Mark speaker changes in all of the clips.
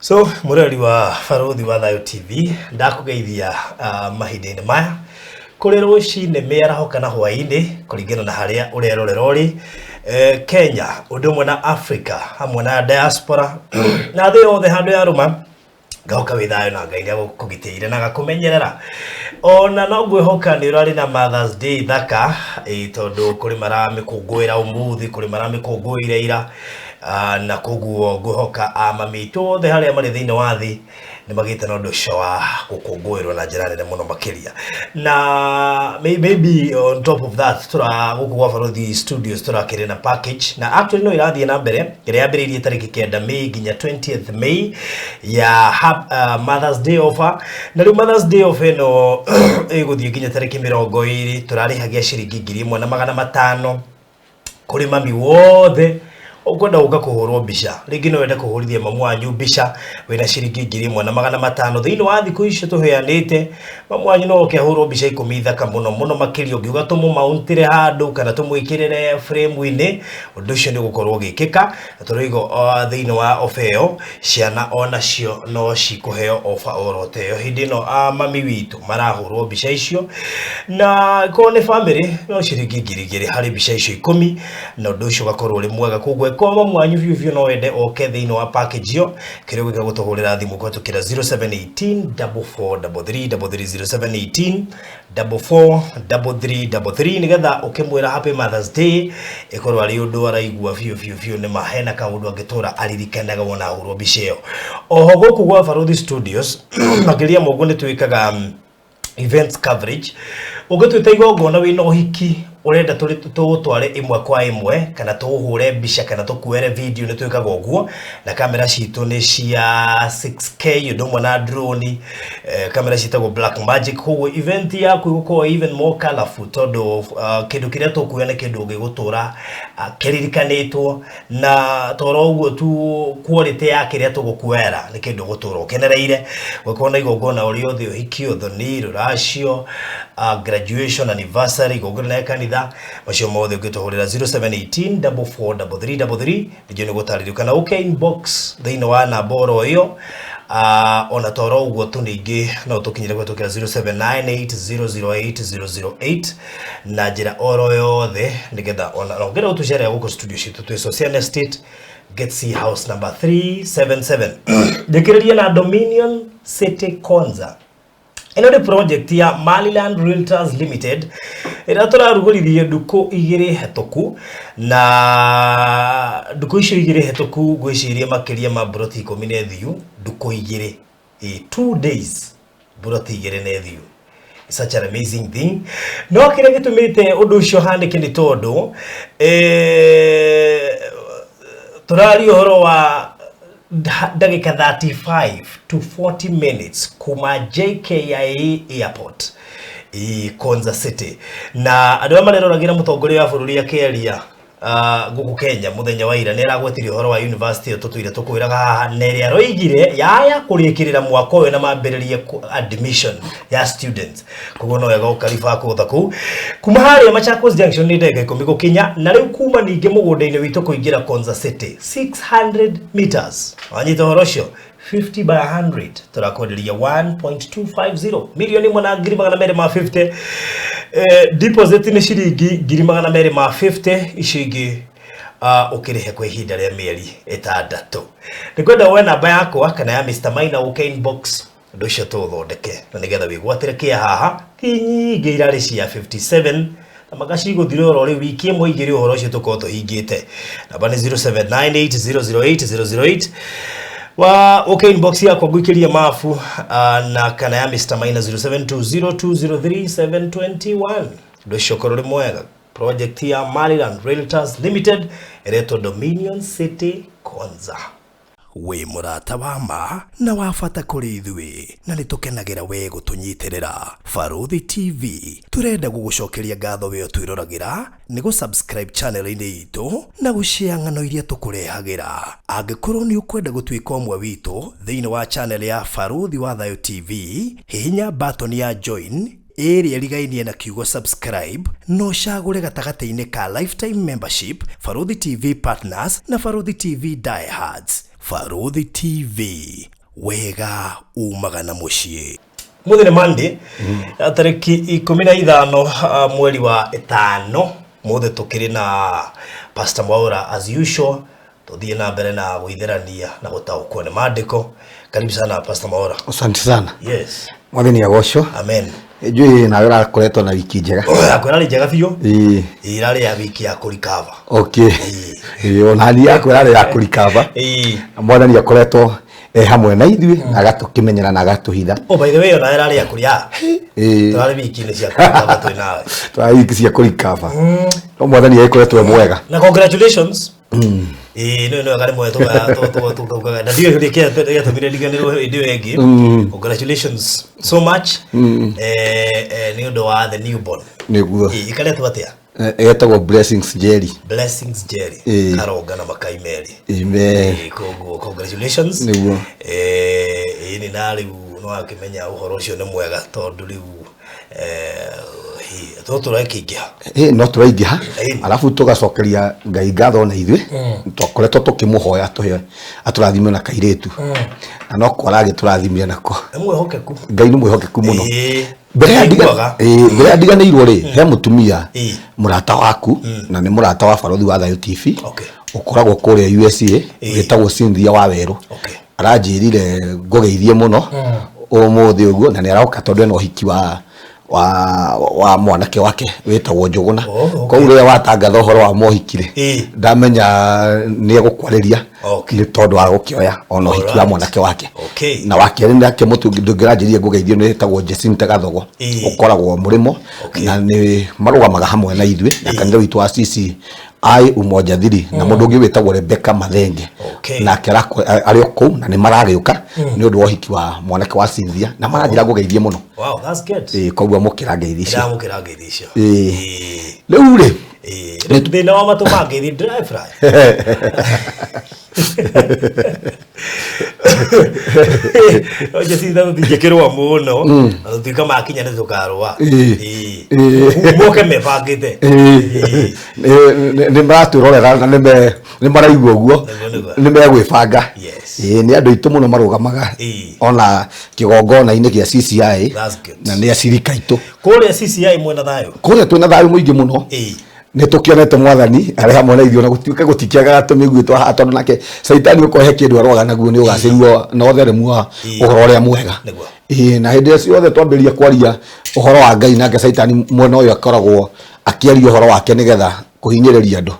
Speaker 1: So mũrori wa Barũthi wa Thayũ TV, ndakũgeithia mahinda-inĩ maya kũrĩ rũcinĩ, mĩaraho kana hwaĩ-inĩ, kũringana na harĩa ũrerorera ũrĩ. Kenya ũndũ ũmwe na Africa hamwe na diaspora na thĩ yothe handũ yarũma, ngahoka wĩ thayũ na Ngai nĩagũkũgitĩire na agakũmenyerera. Ona no ngwĩhoka nĩ ũrarĩ na Mother's Day thaka, ĩ tondũ kũrĩ maramĩkũngũĩra ũmũthĩ, kũrĩ maramĩkũngũĩire ira. Na koguo ngwĩhoka amami itũ othe harĩa marĩ thĩinĩ wa thĩ nĩ magĩte na ũndũ ũcio wa gũkũngũĩrwo na njĩra nene mũno makĩria. Na maybe on top of that, tũra gũkũ gwa Barũthi Studios tũrakĩrĩ na package, na actually no irathiĩ na mbere, ĩrĩa yambĩrĩirie tarĩki 9 May nginya 20th May ya Mother's Day offer. Na rĩu Mother's Day offer ĩno ĩgũthiĩ nginya tarĩki 20. Tũrarĩhagia ciringi 1500 kũrĩ mami wothe ũkwenda gũka kũhũrwo mbica. Rĩngĩ no wende kũhũrithia mamu wanyu mbica wĩna ciringi 1500. Thĩinĩ wa thikũ icio tũheanĩte, mamu wanyu no oke ahũrwo mbica 10 thaka mũno mũno makĩria. Ũngiuga tũmũmauntĩre handũ kana tũmwĩkĩrĩre frame-inĩ, ũndũ ũcio nĩ ũgũkorwo ũgĩkĩka. Na tũroiga thĩinĩ wa ofa ĩyo, ciana onacio no cikũheo ofa oro ta ĩyo hĩndĩ ĩno mami witũ marahũrwo mbica icio. Na korwo nĩ bamĩrĩ, no ciringi 2000 harĩ mbica icio 10, na ũndũ ũcio ũgakorwo ũrĩ mwega. Koguo ĩkorwo mamu wanyu biũ biũ no wende oke thĩinĩ wa package ĩyo, kĩrĩa ũgwĩka gũtũhũrĩra thimũ kũhetũkĩra 0718 4433 33, 0718 4433 33, nĩgetha ũkĩmwĩra Happy Mother's Day ĩkorwo arĩ ũndũ araigua biũ biũ biũ nĩ ma hena kaũndũ angĩtũra aririkanaga wona ahũrwo mbica ĩyo. Oho gũkũ gwa Barũthi Studios, makĩria ma ũguo, nĩ twĩkaga events coverage. Ũngĩtwĩta igongona, wĩna ũhiki ũrenda tũgũtware ĩmwe kwa ĩmwe, kana tũhũre mbica, kana tũkuere video, nĩ twĩkaga ũguo na kamera citũ nĩ cia 6K, ũndũ ũmwe na drone, kamera ciĩtagwo Black Magic. Koguo event yaku ĩgũkorwo even more colorful, tondũ kĩndũ kĩrĩa tũkuoya nĩ kĩndũ gĩgũtũra kĩririkanĩtwo, na toro ũguo tu quality ya kĩrĩa tũgũkuoera nĩ kĩndũ ũgũtũra ũkenereire. Gũkorwo na igongona o rĩothe, ũhiki, ũthoni, rũracio, graduation, anniversary, igongona rĩa kanitha, macio mothe ũngĩtũhũrĩra 0718 443333, ningĩ nĩ gũtarĩrio, kana ũke inbox thĩinĩ wa namba oro ĩyo. Ona toro ũguo tu, ningĩ no tũkinyĩre kũhetũkĩra 0798008008 na njĩra oro yothe, nĩgetha ona na ũngĩenda gũtũcerera gũkũ studio citũ, twĩ Socian Estate, Gate C, house number 377. Njĩkĩrĩrie na Dominion City Konza. Ĩno nĩ project ya Maryland Realtors Limited ĩrĩa tũrarugũririe ndukũ 2 hetũku, na ndukũ icio 2 hetũku ngwĩciria makĩria ma mburoti 10 nĩ thiu ndukũ 2, 2 days, mburoti 2 nĩ thiu. Such an amazing thing. No kĩrĩa gĩtũmĩte ũndũ ũcio ũhanĩke nĩ tondũ tũraria ũhoro wa ndagĩka 35 to 40 minutes kuma JKIA Airport i Konza City. Na andũ arĩa mareroragĩra mũtongoria wa bũrũri akĩaria gũkũ Kenya mũthenya wa ira, nĩ aragwetirie ũhoro wa university ĩyo tũtũire tũkwĩraga haha, na ĩrĩa aroigire yaya kũrĩkĩrĩra mwaka ũyũ na mambĩrĩrie admission ya students. Koguo no wega ũkariba kũtha kũu. Kuma harĩa Machakos Junction nĩ ndagĩka 10 gũkinya. Na rĩu kuma ningĩ mũgũnda-inĩ witũ kũingĩra Konza City, 600 meters, wanyita ũhoro ũcio, 50 by 100, tũrakwenderia 1.250 milioni ĩmwe na ngiri magana merĩ ma 50. Deposit nĩ ciringi ngiri magana merĩ ma 50, icio ingĩ ũkĩrĩhe kwa ihinda rĩa mĩeri 6. Nĩ kwenda woe namba yakwa kana ya Mr Maina, ũke inbox, ũndũ ũcio tũũthondeke na nĩgetha wĩgwatĩre kĩa haha. Ti nyingĩ, irarĩ cia 57 na magacigũthira oro rĩu, wiki ĩmwe 2 ũhoro ũcio tũkorwo tũhingĩte. Namba nĩ 0798008008. Wa ũke inbox yakwa ngũikĩrie mabu, na kana ya Mr Maina, 0720203721. Ũndũ ũcio ũkorwo ũrĩ mwega. Project ya Maryland Realtors Limited ĩretwo Dominion City Konza. Wĩ mũrata wa ma na wa bata kũrĩ ithuĩ, na nĩ tũkenagĩra we gũtũnyitĩrĩra. Barũthi TV tũrenda gũgũcokeria ngatho we ũtwĩroragĩra nĩ gũ-subscribe channel-inĩ itũ na gũshare ng'ano iria tũkũrehagĩra. Angĩkorwo nĩ ũkwenda gũtuĩka ũmwe witũ thĩinĩ wa channel ya Barũthi wa Thayũ TV, hihinya button ya join ĩrĩa ĩrigainie na kiugo subscribe, no ũcagũre gatagatĩ-inĩ ka lifetime membership, Barũthi TV partners na Barũthi TV diehards. Barũthi TV. Wega umaga na mũciĩ. Mũthĩ nĩ Monday, tarĩki 15 mweri wa 5. Mũthĩ tũkĩrĩ na Pastor Mwaura as usual, tũthiĩ na mbere na gũitherania na gũtaũkwo nĩ maandĩko. Karibu sana, Pastor Mwaura.
Speaker 2: Asante sana.
Speaker 1: Yes.
Speaker 2: Mwathani agocwo.
Speaker 1: Amen.
Speaker 2: Njũĩ nawe ũrakoretwo na wiki njega.
Speaker 1: Yakwa ĩrarĩ njega biũ. Ĩrarĩ ya wiki ya kũrikava.
Speaker 2: Okay. Ĩĩ, ona niĩ yakwa ĩrarĩ ya kũrikava. Na Mwathani akoretwo e hamwe na ithuĩ na agatũkĩmenyera na agatũhitha.
Speaker 1: Oh, by the way, ona ĩrarĩ ya kũrĩa. Tũrarĩ wiki-inĩ cia kũrikava twĩ nawe.
Speaker 2: Tũrarĩ wiki cia kũrikava. No Mwathani agĩkoretwo e mwega.
Speaker 1: Na congratulations. Ĩĩ, nĩ wega rĩmwe tũkaugaga na ndiũĩ kĩrĩa gĩatũmire ndiganĩrwo hĩndĩ ĩyo ĩngĩ. Congratulations so much nĩ ũndũ wa the newborn.
Speaker 2: Nĩguo.
Speaker 1: Ĩĩ, ĩkaretwo atĩa?
Speaker 2: Etagwo Blessings Jerry.
Speaker 1: Blessings Jerry. Karonga na makai merĩ.
Speaker 2: Amen.
Speaker 1: Ĩĩ, koguo congratulations.
Speaker 2: Nĩguo.
Speaker 1: Ĩĩ, nĩ na rĩu nĩ wakĩmenya ũhoro ũcio nĩ mwega tondũ rĩu tũrakĩingĩha.
Speaker 2: Ĩ, no tũraingĩha.
Speaker 1: Ĩĩ.
Speaker 2: Arabu tũgacokeria Ngai ngatho na ithuĩ twakoretwo tũkĩmũhoya tũhe atũrathime na kairĩtu na no ko aragĩtũrathimire nako.
Speaker 1: Nĩ mwĩhokeku.
Speaker 2: Ngai nĩ mwĩhokeku mũno. Mbere ya
Speaker 1: Nĩaiguaga.
Speaker 2: Mbere ya ndiganĩirwo rĩ, he mũtumia mũrata waku na nĩ mũrata wa Barothi wa Thayũ TV ũkoragwo kũrĩa USA, wĩtagwo Cynthia wa Werũ. Aranjĩrire ngũgeithie mũno ũmũthĩ ũguo, na nĩ aroka tondũ ena ũhiki wa mwanake wake wĩtagwo Njũgũna.
Speaker 1: Oh, okay.
Speaker 2: Koguo rĩrĩa watangatha ũhoro wa mohiki rĩ, ndamenya nĩ egũkwarĩria nĩ tondũ wa gũkĩoya ona ũhiki wa mwanake wake. Na wa kerĩ nake mũtu ndũngĩranjĩrire ngũgeithio nĩ wĩtagwo Jacinta Gathogo, ũkoragwo mũrĩmo na nĩ marũgamaga hamwe na ithuĩ na kanitha witũ wa CCI Umoja Thiri, na mũndũ ũngĩ wĩtagwo Rebecca Mathenge. Nake arĩ o kũu na nĩ maragĩũka nĩ ũndũ wa ũhiki wa mwanake wa Cynthia na maranjĩra ngũgeithie mũno.
Speaker 1: Wow, that's good.
Speaker 2: Ĩĩ, koguo amũkĩra ngeithi icio.
Speaker 1: Ndamũkĩra ngeithi icio.
Speaker 2: Ĩĩ. Rĩu rĩ,
Speaker 1: Ĩĩ. Thĩna wa matũ ma ngeithi dry fry. Jacinta tũtingĩkĩrũa mũno na tũtuĩka makinya nĩ tũkarũa. Ĩĩ. Moke mebangĩte.
Speaker 2: Ĩĩ. Nĩ maratwĩrorera na nĩ maraigua ũguo.
Speaker 1: Nĩguo, nĩguo.
Speaker 2: Nĩ megwĩbanga.
Speaker 1: Yes.
Speaker 2: Ĩĩ, nĩ andũ aitũ mũno marũgamaga ona kĩgongona-inĩ gĩa CCI.
Speaker 1: That's good.
Speaker 2: Na nĩ acirika aitũ.
Speaker 1: Kũrĩa CCI mwena thayũ.
Speaker 2: Kũrĩa twĩna thayũ mũingĩ mũno. Nĩ tũkĩonete Mwathani arĩ hamwe na ithuĩ, ona gũtuĩka gũtikĩagaga tũmĩguĩ twa haha, tondũ nake Caitani ũkorwo he kĩndũ arũaga naguo nĩ ũgacĩru na ũtheremu wa ũhoro ũrĩa mwega. Ĩĩ, na hĩndĩ ĩrĩa ciothe twambĩrĩria kwaria ũhoro wa Ngai, nake Caitani mwena ũyũ akoragwo akĩaria ũhoro wake nĩgetha kũhinyĩrĩria andũ.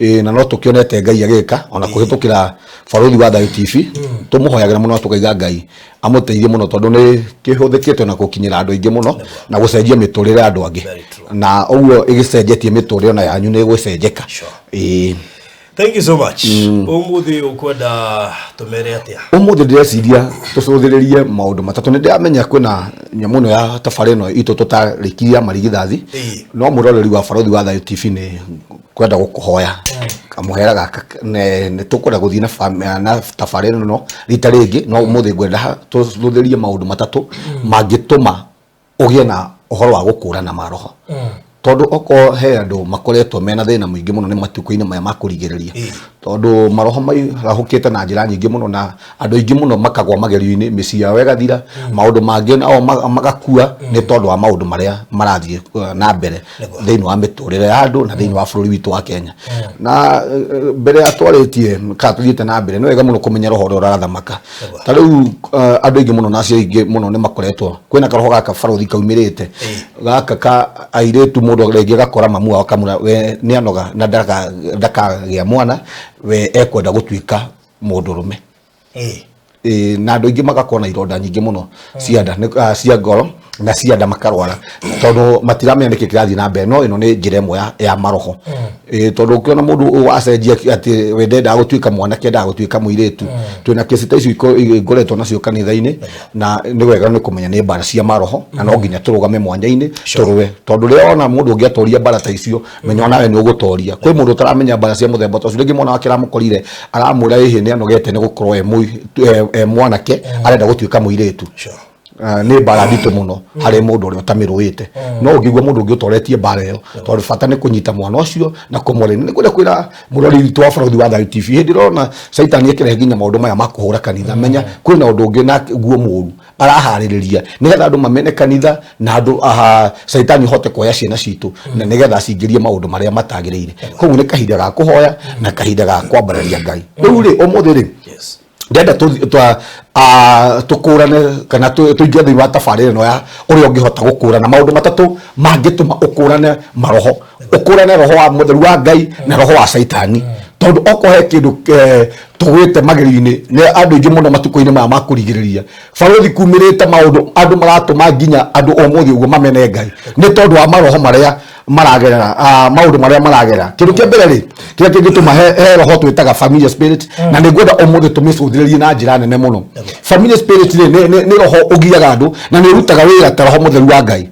Speaker 2: Ĩĩ, na no tũkĩonete Ngai agĩka ona kũhĩtũkĩra Barothi wa Thayũ TV. Tũmũhoyagĩra mũno, tũkaiga Ngai amũteithie mũno tondũ nĩ kĩhũthĩkĩte na gũkinyĩra andũ aingĩ mũno na gũcenjia mĩtũrĩre ya andũ angĩ.
Speaker 1: Very true.
Speaker 2: Na ũguo ĩgĩcenjetie mĩtũrĩre ona yanyu nĩ ĩgũcenjeka. Ĩĩ.
Speaker 1: Thank you so much. Ũmũthĩ ũkwenda tũmere atĩa?
Speaker 2: Ũmũthĩ ndĩreciria tũcũthĩrĩrie maũndũ matatũ. Nĩ ndĩramenya kwĩna nyamũ ĩno ya tabarĩra ĩno itũ tũtarĩkirie ya marigithathi, no mwĩroreri wa Barothi wa Thayũ TV nĩ kwenda gũkũhoya kamũhera gaka nĩ tũkwenda gũthiĩ na tabarĩra ĩno rita rĩngĩ, no ũmũthĩ ngwenda tũcũthĩrĩrie maũndũ matatũ mangĩtũma ũgĩe na ũhoro wa gũkũrana maroho, tondũ okorwo he andũ makoretwo mena thĩna mũingĩ mũno nĩ matukũ-inĩ maya ma kũrigĩrĩria, tondũ maroho mairahũkĩte na njĩra nyingĩ mũno na andũ aingĩ mũno makagwa magerio-inĩ, mĩciĩ yao ĩgathira, maũndũ mangĩ nao magakua nĩ tondũ wa maũndũ marĩa marathiĩ na mbere thĩinĩ wa mĩtũrĩre ya andũ na thĩinĩ wa bũrũri witũ wa Kenya. Na mbere ya twarĩtie kana tũthiĩte na mbere, nĩ wega mũno kũmenya roho ũrĩa ũrathamaka. Ta rĩu andũ aingĩ mũno na aciari aingĩ mũno nĩ makoretwo kwĩna karoho gaka barothi kaumĩrĩte gaka ka airĩtu, mũndũ rĩngĩ agakora mamu wao akamwĩra we nĩ anoga na ndakagĩa mwana, we ekwenda gũtuĩka mũndũrũme. Ĩĩ, na andũ aingĩ magakorwo na ironda nyingĩ mũno cia nda, cia ngoro na cia nda, makarwara tondũ matiramenya nĩkĩ kĩrathiĩ na mbere. No ĩno nĩ njĩra ĩmwe ya maroho. Ĩĩ, tondũ ũkĩona mũndũ wacenjia atĩ we ndendaga gũtuĩka mwanake, endaga gũtuĩka mũirĩtu, twĩna kesi ta icio ngoretwo nacio kanitha-inĩ, na nĩ wega nĩ kũmenya nĩ mbara cia maroho na no nginya tũrũgame mwanya-inĩ tũrũe, tondũ rĩrĩa wona mũndũ ũngĩ atoria mbara ta icio, menya onawe nĩ ũgũtoria. Kwĩ mũndũ ũtaramenya mbara cia mũthemba ta ũcio, rĩngĩ mwana wake aramũkorire aramwĩra ĩhĩ nĩ anogete nĩ gũkorwo e mwanake, arenda gũtuĩka mũirĩtu. Nĩ mbara nditũ mũno harĩ mũndũ ũrĩa ũtamĩrũĩte, no ũngĩigua mũndũ ũngĩ ũtoretie mbara ĩyo, tondũ bata nĩ kũnyita mwana ũcio na kũmwarĩria. Nĩ kwenda kwĩra mũrori witũ wa Barũthi wa Thayũ TV, hĩndĩ ĩrĩa ũrona caitani akĩrehe nginya maũndũ maya ma kũhũra kanitha, menya kwĩna ũndũ ũngĩ na guo mũru araharĩrĩria nĩgetha andũ mamene kanitha na andũ aha, caitani hote kuoya ciana citũ na nĩgetha acingĩrie maũndũ marĩa matagĩrĩire. Koguo nĩ kahinda ga kũhoya na kahinda ga kwambararia Ngai. Rĩu rĩ, ũmũthĩ rĩ, ndĩrenda tũkũrane kana tũingĩre thĩinĩ wa tabarĩra ĩno ya ũrĩa ũngĩhota gũkũrana maũndũ matatũ mangĩtũma ũkũrane maroho, ũkũrane roho wa mũtheru wa Ngai na roho wa caitani. Tondũ okorwo he kĩndũ tũgwĩte magerio-inĩ nĩ andũ aingĩ mũno matukũ-inĩ maya ma kũrigĩrĩria, barũthi, kumĩrĩte maũndũ andũ maratũma nginya andũ ũmũthĩ ũguo mamene Ngai nĩ tondũ wa maroho marĩa maragerera, maũndũ marĩa maragerera. Kĩndũ kĩa mbere rĩ, kĩrĩa kĩngĩtũma he roho twĩtaga familiar spirit, na nĩ ngwenda ũmũthĩ tũmĩcũthĩrĩrie na njĩra nene mũno. Familiar spirit rĩ, nĩ roho ũgiaga andũ na nĩ ũrutaga wĩra ta roho mũtheru wa Ngai.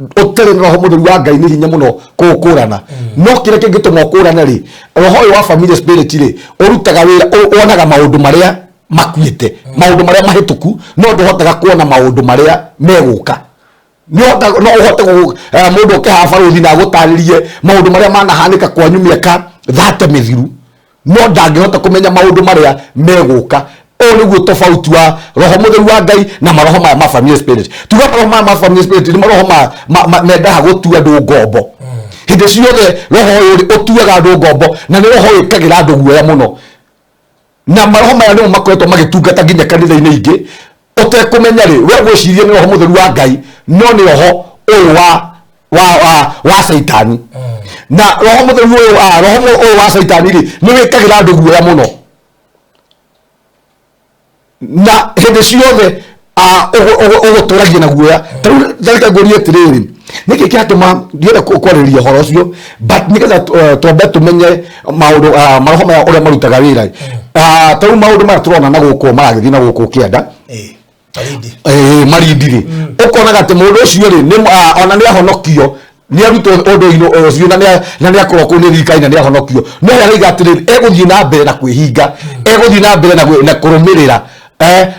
Speaker 2: Ũtarĩ na roho mũtheru wa Ngai nĩ hinya mũno kũũkũrana. No kĩrĩa kĩngĩtũma ũkũrane rĩ, roho ũyũ wa familiar spirit rĩ, ũrutaga wĩra, wonaga maũndũ marĩa makuĩte, maũndũ marĩa mahĩtũku, no ndũhotaga kuona maũndũ marĩa megũka. No ũhote mũndũ oke haha barũthi na agũtarĩrie maũndũ marĩa manahanĩka kwanyu mĩaka 30 mĩthiru, no ndangĩhota kũmenya maũndũ marĩa megũka. Ũyũ nĩguo tofauti wa roho mũtheru wa Ngai na maroho maya ma familiar spirit. Tuga maroho maya ma familiar spirit nĩ maroho mendaga gũtua andũ ngombo hĩndĩ ciothe. Roho ũyũ rĩ, ũtuaga andũ ngombo na nĩ roho wĩkagĩra andũ guoya mũno, na maroho maya nĩmo makoretwo magĩtungata nginya kanitha-inĩ ingĩ. Ũtekũmenya rĩ, we gwĩciria nĩ roho mũtheru wa Ngai, no nĩ roho ũyũ wa caitani. Na roho mũtheru ũyũ, roho ũyũ wa caitani rĩ, nĩ wĩkagĩra andũ guoya mũno, na hĩndĩ ciothe ũgũtũragia na guoya. Ta rĩu reke ngũrie atĩrĩrĩ, nĩkĩ kĩratũma ndienda kwarĩrĩria ũhoro ũcio? But nĩgetha twambe tũmenye maũndũ, maroho maya ũrĩa marutaga wĩra. Ta rĩu maũndũ maya tũrona na gũkũ maragĩthiĩ na gũkũ kĩanda.
Speaker 1: Marindi.
Speaker 2: Marindi rĩ, ũkonaga atĩ mũndũ ũcio rĩ, ona nĩ ahonokio, nĩ arutwo ũndũ-inĩ ũcio, na nĩ akorwo kũu nĩ thirikari na nĩ ahonokio, no araiga atĩrĩrĩ, egũthiĩ na mbere na kwĩhinga, egũthiĩ na mbere na kũrũmĩrĩra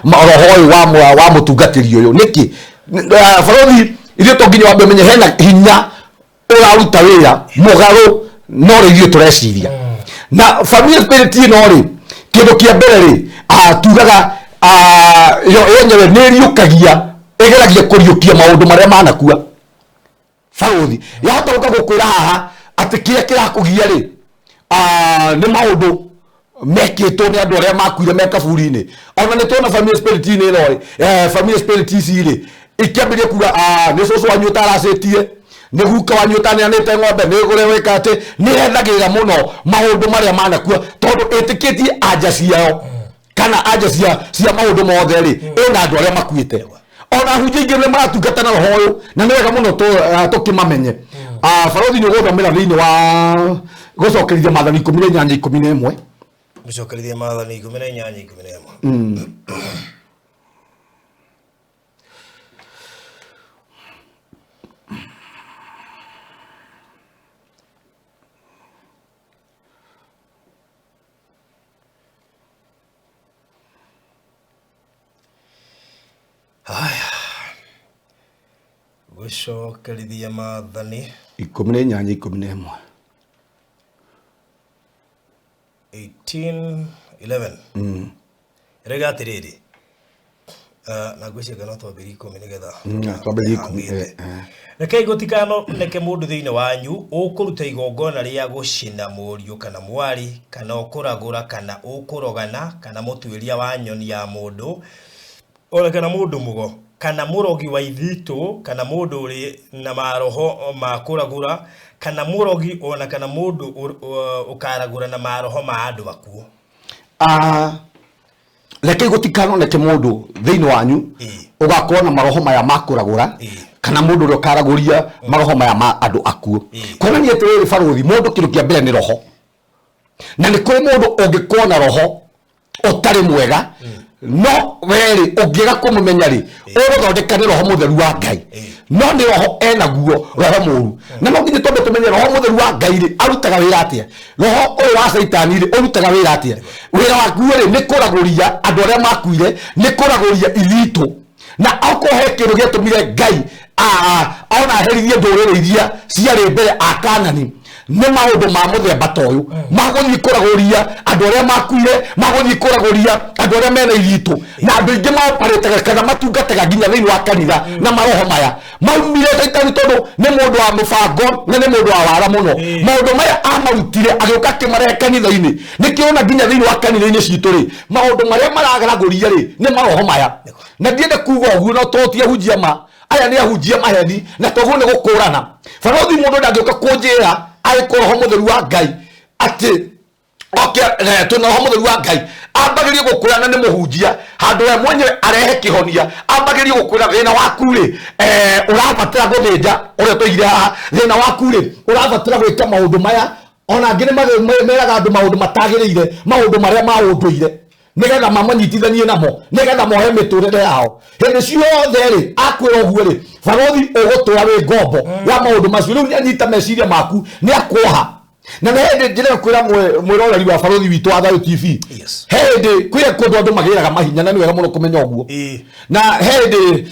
Speaker 2: roho ũyũ wa mũtungatĩri ũyũ nĩkĩ? Barũthi, ithuĩ to nginya wambe ũmenye hena hinya ũraruta wĩra mũgarũ no rĩ ithuĩ tũreciria. Na familiar spirit ĩno rĩ, kĩndũ kĩa mbere rĩ, tugaga yo yenyewe nĩ ĩriũkagia, ĩgeragia kũriũkia maũndũ marĩa manakua. Barũthi, yahota gũka gũkwĩra haha atĩ kĩrĩa kĩrakũgia rĩ, nĩ maũndũ mekĩtwo nĩ andũ arĩa makuire me kaburi-inĩ. Ona nĩ tuona familiar spirit -inĩ ĩno rĩ, familiar spirit ici rĩ, ikĩambĩrĩria kuga, nĩ cũcũ wanyu ũtaracĩtie, nĩ guka wanyu ũtaneanĩte ng'ombe, nĩ ũrĩa wĩka atĩ nĩ yethagĩrĩra mũno maũndũ marĩa manakua, tondũ ĩtĩkĩtie anja ciao kana anja cia maũndũ mothe rĩ, ĩna andũ arĩa makuĩte. Ona hunjia ingĩ nĩ maratungata na roho ũyũ, na nĩ wega mũno tũkĩmamenye. Barũthi, nĩ ũgũthomera thĩinĩ wa gũcokerithia Maathani 18:11.
Speaker 1: Gũcokerithia Maathani 18:11. Haya, gũcokerithia Maathani
Speaker 2: 18:11.
Speaker 1: 18:11 ĩrauga atĩrĩrĩ, na ngwĩciria no twambĩrie 10 nĩgetha
Speaker 2: Twambĩrĩrie 10.
Speaker 1: hangĩte.
Speaker 2: Eh.
Speaker 1: Rekei gũtikanoneke mũndũ thĩinĩ wanyu ũkũruta igongona rĩa gũcina mũriũ kana mwarĩ, kana ũkũragũra, kana ũkũrogana, kana mũtuĩria wa nyoni ya mũndũ, ona kana mũndũ mũgo, kana mũrogi wa ithitũ, kana mũndũ ũrĩ na maroho ma kũragũra, kana mũrogi, ona kana mũndũ ũkaragũra na maroho ma andũ akuũ.
Speaker 2: Rekei gũtikanoneke mũndũ thĩinĩ wanyu ũgakorwo na maroho maya ma kũragũra, kana mũndũ ũrĩa ũkaragũria maroho maya ma andũ akuũ. Kuonania atĩrĩrĩ, barũthi, mũndũ kĩndũ kĩa mbere nĩ roho, na nĩ kũrĩ mũndũ ũngĩkorwo na roho ũtarĩ mwega, no werĩ ũngĩaga kũmũmenya rĩ, ũgũthondeka nĩ roho mũtheru wa Ngai, no nĩ roho enaguo, roho mũru. Na no nginya twambe tũmenye roho mũtheru wa Ngai rĩ, arutaga wĩra atĩa, roho ũyũ wa caitani rĩ, ũrutaga wĩra atĩa. Wĩra wakuo rĩ, nĩ kũragũria andũ arĩa makuire, nĩ kũragũria ithitũ. Na okorwo he kĩndũ gĩatũmire Ngai ona aherithie ndũrĩrĩ iria ciarĩ mbere a Kanani, nĩ maũndũ ma mũthemba ta ũyũ, magũthiĩ kũragũria andũ arĩa makuire, magũthiĩ kũragũria andũ arĩa mena ithitũ, na andũ aingĩ maoparĩtaga kana matungataga nginya thĩinĩ wa kanitha na maroho maya maumire Caitani, tondũ nĩ mũndũ wa mũbango na nĩ mũndũ wa wara mũno. Maũndũ maya amarutire agĩũka akĩmarehe kanitha-inĩ. Nĩkĩo ona nginya thĩinĩ wa kanitha-inĩ citũ rĩ, maũndũ marĩa maragaragũria rĩ, nĩ maroho maya. Na ndiende kuga ũguo, no to ti ahunjia ma aya, nĩ ahunjia maheni, na toguo nĩ gũkũrana. Barothi, mũndũ ndangĩũka kũnjĩra arĩ kũ roho mũtheru wa Ngai atĩ oke twĩna roho mũtheru wa Ngai, ambagĩrie gũkũrana nĩ mũhunjia handũ we mwenyewe arehe kĩhonia, ambagĩrie gũkwĩra thĩna waku rĩ, ũrabatara gũthĩnja ũrĩa tũigire haha, thĩna waku rĩ, ũrabatara gwĩka maũndũ maya. Ona angĩ nĩ meraga andũ maũndũ matagĩrĩire, maũndũ marĩa ma ũndũire, nĩgetha mamanyitithanie namo, nĩgetha mohe mĩtũrĩre yao. Hĩndĩ ciothe rĩ, akwĩra ũguo rĩ, barothi, ũgũtũra wĩ ngombo ya maũndũ macio. Rĩu nĩanyita meciria maku, nĩ akuoha. Na nĩ hĩndĩ njĩrega kwĩra mwĩroreri wa barothi witũ wa Thayũ TV, he hĩndĩ kwĩ kũndũ andũ magĩraga mahinya, na nĩ wega mũno kũmenya ũguo. Na he hĩndĩ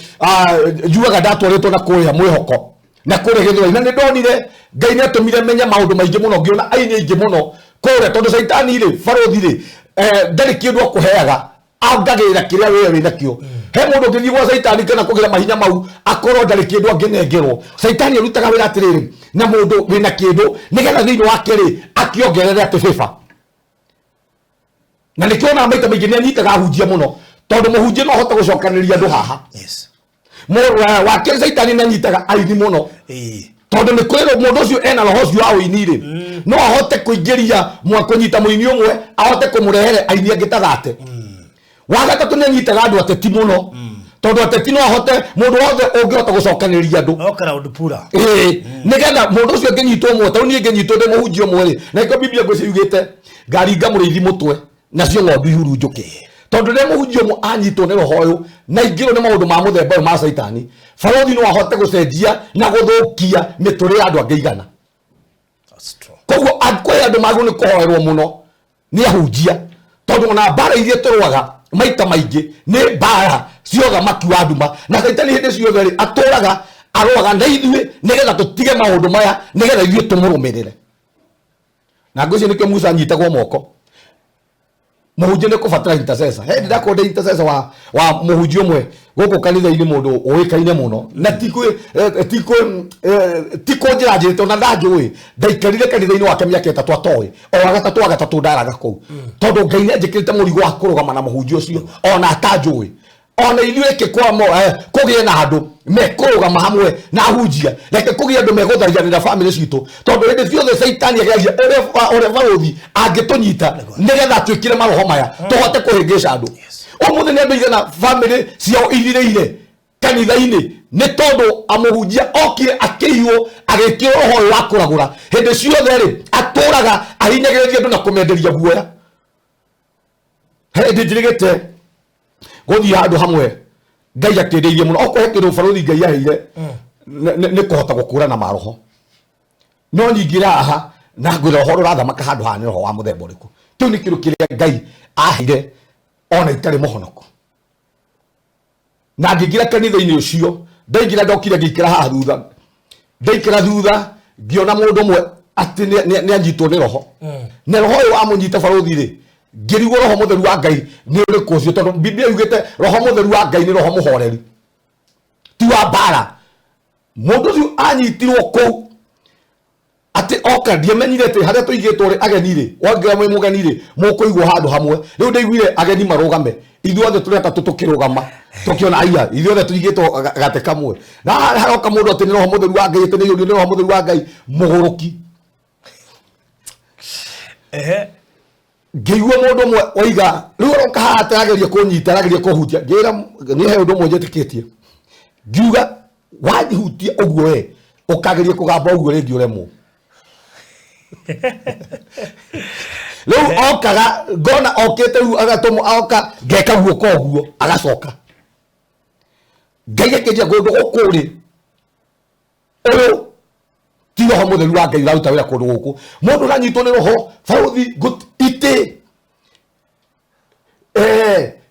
Speaker 2: njugaga ndatwarĩtwo na kũrĩa mwĩhoko na kũrĩa Gĩthũrai, na nĩ ndonire Ngai nĩ atũmire menye maũndũ maingĩ mũno, ngĩona aini aingĩ mũno kũrĩa, tondũ Caitani rĩ, barothi rĩ, ndarĩ kĩndũ akũheaga, angagĩrĩra kĩrĩa wewe wĩ nakĩo. He mũndũ ũngĩthiĩ gwa Caitani kana kũgĩra mahinya mau akorwo ndarĩ kĩndũ angĩnengerwo. Caitani arutaga wĩra atĩrĩrĩ na mũndũ wĩna kĩndũ, nĩgetha thĩinĩ wake rĩ, akĩongerere atĩ favor. Na nĩkĩo onaga maita maingĩ nĩ anyitaga ahunjia mũno, tondũ mũhunjia no ahote gũcokanĩrĩria andũ haha. Wa kerĩ, Caitani nĩ anyitaga aini mũno, tondũ nĩ kwĩrwo mũndũ ũcio ena roho ũcio wa ũini rĩ, no ahote kũingĩria kũnyita mũini ũmwe, ahote kũmũrehere aini angĩ ta thate. Wa gatatũ, nĩ anyitaga andũ ateti mũno, tondũ ateti no ahote, mũndũ wothe ũngĩhota gũcokanĩrĩria andũ.
Speaker 1: No crowd puller.
Speaker 2: Ĩĩ, nĩgetha mũndũ ũcio angĩnyitwo ũmwe, tondũ niĩ ngĩnyitwo ndĩ mũhunjia ũmwe rĩ, na nĩkĩo Biblia ngwĩciria yugĩte ngaringa mũrĩithi mũtwe nacio ng'ondu ihurunjũke, tondũ rĩrĩa mũhunjia ũmwe anyitwo nĩ roho ũyũ na aingĩrwo nĩ maũndũ ma mũthemba ũyũ ma Caitani, barothi, no ahote gũcenjia na gũthũkia mĩtũrĩre ya andũ angĩ 100.
Speaker 1: That's true.
Speaker 2: Koguo kwĩ andũ magĩrĩirwo nĩ kũhoerwo mũno nĩ ahunjia, tondũ ona mbara iria tũrũaga maita maingĩ nĩ mbara cia ũthamaki wa nduma, na Caitani hĩndĩ ciothe rĩ, atũraga arũaga na ithuĩ nĩgetha tũtige maũndũ maya, nĩgetha ithuĩ tũmũrũmĩrĩre. Na ngwĩciria nĩkĩo Musa anyitagwo moko. Mũhunjia nĩ kũbatara intercessor. He ndakorwo ndĩ intercessor wa mũhunjia ũmwe gũkũ kanitha-inĩ, mũndũ ũĩkaine mũno, na ti kũnjĩra njĩrĩte, ona ndanjũĩ. Ndaikarire kanitha-inĩ wake mĩaka 3 atoĩ, o wagatatũ wagatatũ ndaraga kũu, tondũ Ngai nĩ anjĩkĩrĩte mũrigo wa kũrũgama na mũhunjia ũcio ona atanjũĩ. Ona ithuĩ reke kũgĩe na andũ mekũrũgama hamwe na ahunjia, reke kũgĩe andũ megũthaithanĩra bamĩrĩ citũ, tondũ hĩndĩ ciothe Caitani ageragia ũrĩa barothi angĩtũnyita nĩgetha atwĩkĩre maroho maya tũhote kũhĩngĩca andũ. Ũmũthĩ nĩ andũ aigana bamĩrĩ ciao ithirĩire kanitha-inĩ nĩ tondũ amũhunjia okire akĩiywo, agĩkĩrwo roho ũyũ wa kũragũra? Hĩndĩ ciothe rĩ, atũraga ahinyagĩrĩria andũ na kũmenderia guoya. He hĩndĩ njĩrĩgĩte gũthiĩ handũ hamwe, Ngai akĩndeithia mũno. Okorwo he kĩndũ, barothi, Ngai aheire nĩ kũhota gũkũrana maroho, no nyingĩra haha na ngwĩra ũhoro ũrathamaka handũ haha nĩ roho wa mũthemba ũrĩkũ. Kĩu nĩ kĩndũ kĩrĩa Ngai aheire ona itarĩ mũhonoku. Na ngĩingĩra kanitha-inĩ ũcio, ndaingĩra, ndokire ngĩikara haha thutha. Ndaikara thutha, ngĩona mũndũ ũmwe atĩ nĩ anyitwo nĩ roho, na roho ũyũ wamũnyita, barothi rĩ, ngĩrigwo roho mũtheru wa Ngai nĩ ũrĩkũ ũcio, tondũ Biblia yugĩte roho mũtheru wa Ngai nĩ roho mũhoreri, ti wa mbara. Mũndũ ũcio anyitirwo kũu atĩ oka, ndiamenyire atĩ harĩa tũigĩtwo rĩ, ageni rĩ, wangĩra mwĩ mũgeni rĩ, mũkũigwo handũ hamwe. Rĩu ndaiguire ageni marũgame, ithuothe tũrĩ atatũ tũkĩrũgama, tũkĩona aya ithuothe tũigĩtwo gatĩ kamwe, na haroka mũndũ atĩ nĩ roho mũtheru wa Ngai, atĩ nĩ aiyũrio nĩ roho mũtheru wa Ngai, mũgũrũki. Ngĩigua mũndũ ũmwe oiga, rĩu aroka haha atĩ arageria kũnyita, arageria kũhutia. Ngĩra niĩ he ũndũ ũmwe njĩtĩkĩtie, ngiuga wanjihutia ũguo we ũkageria kũgamba ũguo rĩngĩ ũremwo. Rĩu okaga ngona okĩte, rĩu agatũmwo, oka ngeka guoko ũguo, agacoka. Ngai akĩnjia kũndũ gũkũ rĩ, ũyũ ti roho mũtheru wa Ngai ũraruta wĩra kũndũ gũkũ. Mũndũ ũranyitwo nĩ roho, barothi, itĩ,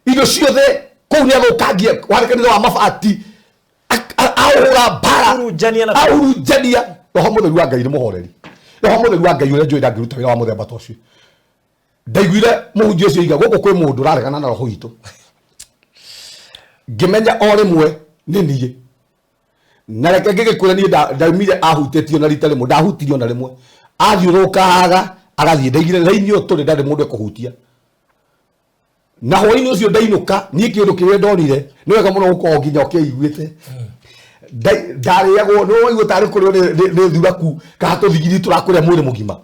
Speaker 2: indo ciothe. Kũu nĩ athũkangie warĩ kanitha wa mabati, ahũra mbara,
Speaker 1: Ahurunjania na-
Speaker 2: ahurunjania. Roho Mũtheru wa Ngai nĩ mũhoreri. Roho Mũtheru wa Ngai ũrĩa njũĩ ndangĩruta wĩra wa mũthemba ta ũcio. Ndaiguire mũhunjia ũcio oiga gũkũ kwĩ mũndũ ũraregana na roho witũ, ngĩmenya o rĩmwe nĩ niĩ. Na reke ngĩgĩkwĩra niĩ ndaumire ahutĩtio na rita rĩmwe, ndahutirio na rĩmwe, athiũrũrũkaga agathiĩ. Ndaigire raini ĩyo tũrĩ, ndarĩ mũndũ ekũhutia. Na hwainĩ ũcio ndainũka, niĩ kĩũndũ kĩrĩa ndonire, nĩ wega mũno gũkorwo nginya ũkĩiguĩte. Ndarĩagwo nĩ waigua tarĩ kũrĩo nĩ thuraku kana tũthigiri tũrakũrĩa mwĩrĩ mũgima.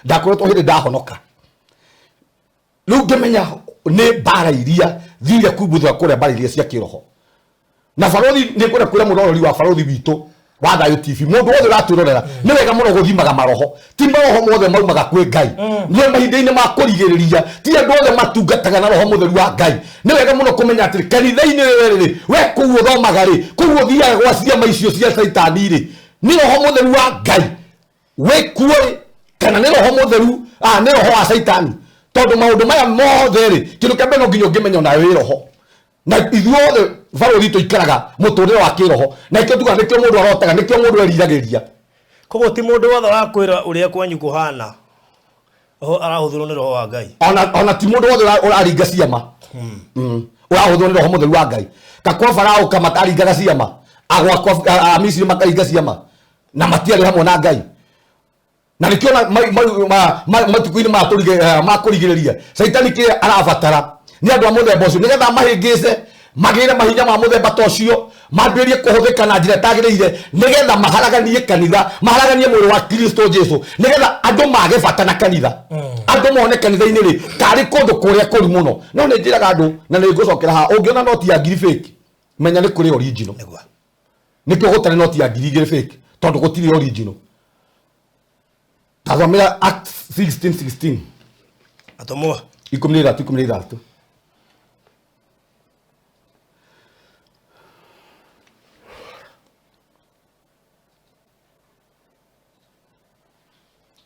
Speaker 2: Ndakoretwo hĩndĩ ndahonoka, rĩu ngĩmenya nĩ mbara iria thire kumbuthũra kũrĩa, mbara iria cia kĩroho. Na barothi nĩ ngwenda kwĩra mũroreri wa Barothi witũ wa Thayũ TV, mũndũ wothe ũratwĩrorera, nĩ wega mũno gũthimaga maroho. Ti maroho mothe maumaga kwĩ Ngai. Nĩ mahinda-inĩ ma kũrigĩrĩria, ti andũ othe matungataga na Roho Mũtheru wa Ngai. Nĩ wega mũno kũmenya atĩrĩ, kanitha-inĩ rĩrĩ, we kũu ũthomaga rĩ, kũu ũthiaga gwa ciama icio cia caitani rĩ, nĩ Roho Mũtheru wa Ngai wĩ kuo rĩ, kana nĩ Roho Mũtheru, nĩ roho wa caitani? Tondũ maũndũ maya mothe rĩ, kĩndũ kĩa mbere no nginya ũngĩmenya onawe wĩ roho. Na ithuothe barũthi tũikaraga mũtũrĩre wa kĩroho, na ikĩo tugaga nĩkĩo mũndũ arotaga, nĩkĩo mũndũ eriragĩria.
Speaker 1: Koguo ti mũndũ wothe wakwĩra ũrĩa kwanyu kũhana arahũthĩrwo nĩ roho wa Ngai.
Speaker 2: Ona ti mũndũ wothe ũraringa ciama ũrahũthĩrwo nĩ Roho Mũtheru wa Ngai. Kakwa Farao kamataringaga ciama, agwakwa Amisiri makaringa ciama na matiarĩ hamwe na Ngai. Na nĩkĩo matukũ-inĩ ma kũrigĩrĩria, Caitani kĩrĩa arabatara nĩ andũ a mũthemba ũcio, nĩgetha mahĩngĩce magĩre mahinya ma mũthemba ta ũcio, mambĩrĩrie kũhũthĩka na njĩra ĩtagĩrĩire, nĩgetha maharaganie kanitha, maharaganie mwĩrĩ wa Kristo Jesu, nĩgetha andũ mage bata na kanitha, andũ mone kanitha-inĩ rĩ tarĩ kũndũ kũrĩa kũru mũno. No nĩ njĩraga andũ, na nĩ ngũcokera haha, ũngĩona noti ya ngiri fake, menya nĩ kũrĩ original. Nĩkĩo gũtarĩ noti ya 2000 fake, tondũ gũtirĩ original. Tathomera Acts 16:16.
Speaker 1: Atũmwo
Speaker 2: 13, 16.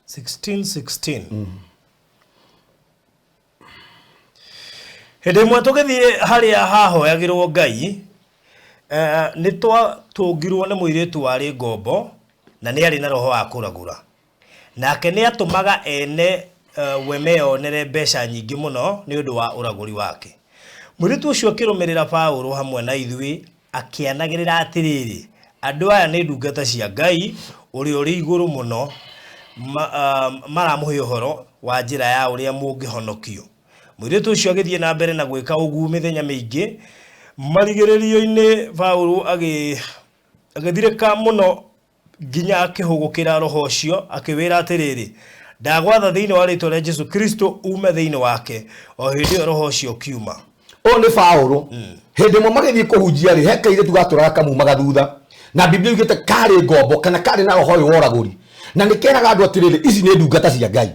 Speaker 1: 16:16. Hĩndĩ ĩmwe tũgĩthiĩ harĩa hahoyagĩrwo Ngai, nĩ twatũngirwo nĩ mũirĩtu warĩ ngombo na nĩ arĩ na roho wa kũragũra. Nake nĩ atũmaga ene we meyonere mbeca nyingĩ mũno nĩ ũndũ wa ũragũri wake. Mũirĩtu ũcio akĩrũmĩrĩra Paũlũ hamwe na ithuĩ akĩanagĩrĩra atĩrĩrĩ, "Andũ aya nĩ ndungata cia Ngai ũrĩa ũrĩ Igũrũ Mũno, maramũhe ũhoro wa njĩra ya ũrĩa mũngĩhonokio." Mũirĩtu ũcio agĩthiĩ na mbere na gwĩka ũguo mĩthenya mĩingĩ. Marigĩrĩrio-inĩ Paũlũ agĩthirĩka mũno nginya akĩhũgũkĩra roho ũcio akĩwĩra atĩrĩrĩ, "Ndagwatha thĩinĩ wa rĩĩtwa rĩa Jesũ Kristũ uume thĩinĩ wake." O hĩndĩ ĩyo roho ũcio ũkiuma.
Speaker 2: Ũyũ nĩ Paũlũ. Hĩndĩ ĩmwe magĩthiĩ kũhunjia rĩ, he kairĩtu gatũraga kamumaga thutha, na Biblia yugĩte karĩ ngombo kana karĩ na roho ũyũ wa ũragũri, na nĩ keraga andũ atĩrĩrĩ, ici nĩ ndungata cia Ngai,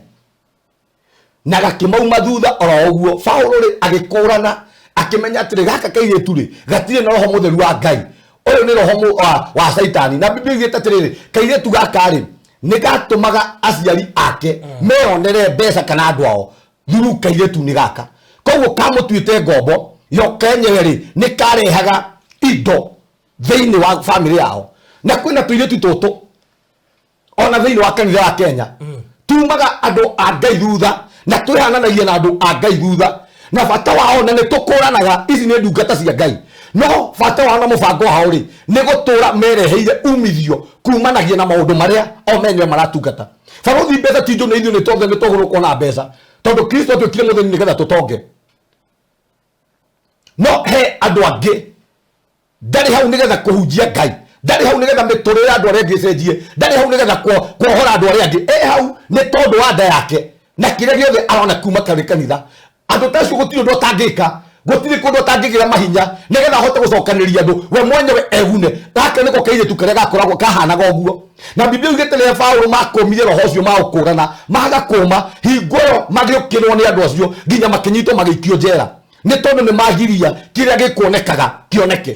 Speaker 2: na gakĩmauma thutha oro ũguo. Paũlũ rĩ, agĩkũrana, akĩmenya atĩrĩ, gaka kairĩtu rĩ, gatirĩ na Roho Mũtheru wa Ngai, ũyũ nĩ roho wa Caitani. Na Biblia yugĩte atĩrĩrĩ, kairĩtu gaka rĩ, nĩ gatũmaga aciari ake meyonere mbeca kana andũ ao through kairĩtu-inĩ gaka. Koguo kamũtuĩte ngombo yo kenyewe rĩ, nĩ karehaga indo thĩinĩ wa bamĩrĩ yao. Na kwĩna tũirĩtu tũtũ ona thĩinĩ wa kanitha wa Kenya, tumaga andũ a Ngai thutha na twĩhananagia na andũ a Ngai thutha, na bata wao, na nĩ tũkũranaga ici nĩ ndungata cia Ngai, no bata wao na mũbango wao rĩ, nĩ gũtũra mereheire umithio kumanagia na maũndũ marĩa o menyewe maratungata. Barũthi, mbeca ti njũru, na ithuĩ nĩ tothe nĩ twagĩrĩirwo kuona mbeca, tondũ Kristo atuĩkire mũthĩni nĩgetha tũtonge. No he andũ angĩ ndarĩ hau nĩgetha kũhunjia Ngai, ndarĩ hau nĩgetha mĩtũrĩre ya andũ arĩa angĩ ĩcenjie, ndarĩ hau nĩgetha kuohora andũ arĩa angĩ, e hau nĩ tondũ wa nda yake na kĩrĩa gĩothe arona kuma karĩ kanitha. Andũ ta acio gũtirĩ ũndũ atangĩka, gũtirĩ kũndũ atangĩgĩra mahinya nĩgetha ahote gũcokanĩrĩria andũ we mwenyewe egune. Gaka nĩko kairĩtu karĩa gakoragwo kahanaga ũguo. Na Biblia yugĩte rĩrĩa Paũlũ makũmire roho ũcio maũkũrana, maga kũma hingo ĩyo, magĩũkĩrwo nĩ andũ acio nginya makĩnyitwo magĩikio njera, nĩ tondũ nĩ magiria kĩrĩa gĩkuonekaga kĩoneke.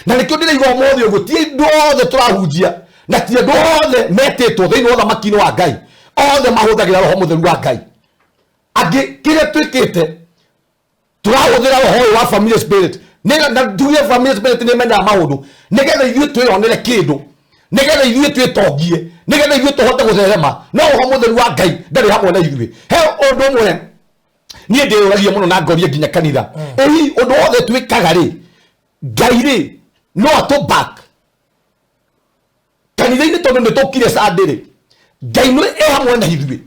Speaker 2: Na nĩkĩo ndĩraigua ũmũthĩ ũguo, ti andũ othe tũrahunjia na ti andũ othe metĩtwo thĩinĩ wa ũthamaki-inĩ wa Ngai othe mahũthagĩra Roho Mũtheru wa Ngai. Angĩ kĩrĩa twĩkĩte Tũrahũthĩra roho ũyũ wa family spirit. Na tuge family spirit nĩ ĩmenyaga maũndũ nĩgetha ithuĩ twĩyonere kĩndũ, nĩgetha ithuĩ twĩtongie, nĩgetha ithuĩ tũhote gũtherema, no roho mũtheru wa Ngai ndarĩ hamwe na ithuĩ. He ũndũ ũmwe niĩ ndĩyũragia mũno na ngoria nginya kanitha, ĩhi ũndũ wothe twĩkaga rĩ, Ngai rĩ no atũ back kanitha-inĩ tondũ nĩ tũkire Sunday rĩ, Ngai nĩ e hamwe na ithuĩ?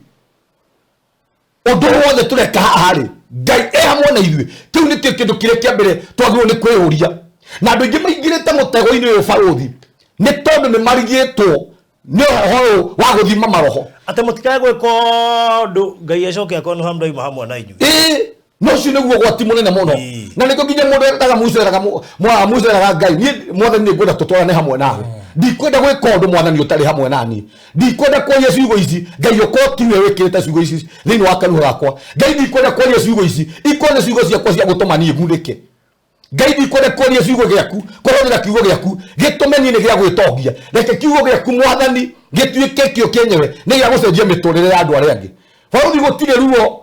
Speaker 2: Ũndũ wothe tũreka haha rĩ, Ngai e hamwe na ithuĩ? Kĩu nĩkĩo kĩndũ kĩrĩa kĩa mbere twagĩrĩirwo nĩ kwĩyũria. Na andũ aingĩ maingĩrĩte mũtego-inĩ ũyũ, barũthi, nĩ tondũ nĩ marigĩtwo nĩ ũhoro ũyũ wa gũthima maroho.
Speaker 1: Atĩ mũtikae gwĩka ũndũ Ngai acoke akorwo nĩ hamwe hamwe na inyuĩ.
Speaker 2: Ĩĩ, no ũcio nĩguo ũgwati mũnene mũno. Na nĩkĩo nginya mũndũ etaga Musa, eraga Musa, eraga Ngai, niĩ Mwathani nĩ ngwenda tũtwarane hamwe nawe, ndikwenda gwĩka ũndũ Mwathani ũtarĩ hamwe naniĩ, ndikwenda kwaria ciugo ici Ngai ũkorwo tiwe wĩkĩrĩte ciugo ici thĩinĩ wa kanua gakwa. Ngai, ndikwenda kwaria ciugo ici ikorwo nĩ ciugo ciakwa cia gũtũma niĩ ngunĩke. Ngai, ndikwenda kwaria ciugo gĩaku, kũhũthĩra kiugo gĩaku gĩtũme niĩ nĩ gĩa gwĩtongia. Reke kiugo gĩaku, Mwathani, gĩtuĩke kĩo kĩenyewe nĩ gĩa gũcenjia mĩtũrĩre ya andũ arĩa angĩ. Barũthi, gũtirĩ ruo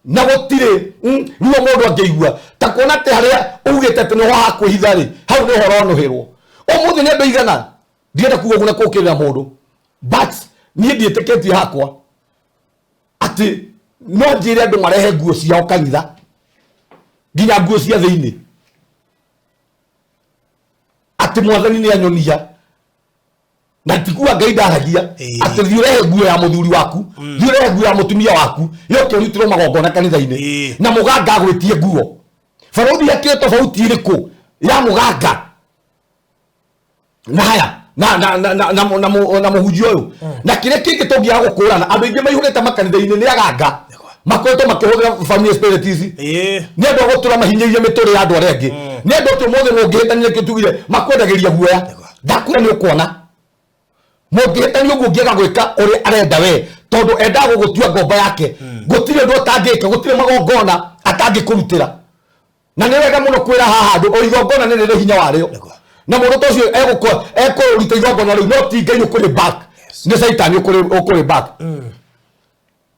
Speaker 2: na gũtirĩ ruo mũndũ angĩigua ta kuona atĩ harĩa ugĩte atĩ nĩho hakwĩhitha rĩ, hau nĩho ũronũhĩrwo. Ũmũthĩ nĩ andũ aigana, ndienda kuga ũguo na kũũkĩrĩra mũndũ, but niĩ ndiĩtĩkĩtie hakwa atĩ no njĩre andũ marehe nguo ciao kanitha, nginya nguo cia thĩinĩ, atĩ Mwathani nĩ anyonia, na tikuga Ngai ndaragia, atĩ thiĩ ũrehe nguo ya mũthuri waku, thiĩ ũrehe nguo ya mũtumia waku yoke ũrutĩrwo magongona kanitha-inĩ. Na mũganga agwĩtie nguo. Barũthi, hakĩrĩ tofauti ĩrĩkũ ya mũganga na haya na na na na na na na mũhunjia ũyũ? Na kĩrĩa kĩngĩ tũngĩaga gũkũrana, andũ aingĩ maihũrĩte makanitha-inĩ nĩ aganga makoretwo makĩhũthĩra family spirit ici. Nĩ andũ a gũtũra mahinyĩrĩria mĩtũrĩre ya andũ arĩa angĩ. Nĩ andũ atĩ ũmũthĩ mũngĩhĩtania, nĩkĩo tugire makwendagĩria guoya, ndakwĩra nĩ ũkuona mũngĩhĩtania ũguo, ũngĩaga gwĩka ũrĩa arenda we, tondũ endaga gũgũtua ngombo yake. Gũtirĩ ũndũ atangĩka, gũtirĩ magongona atangĩkũrutĩra. Na nĩ wega mũno kwĩra haha andũ, o igongona nĩ rĩrĩ hinya warĩo, na mũndũ ta ũcio ekũruta igongona rĩu, no ti Ngai ũkũrĩ back, nĩ Caitani ũkũrĩ back.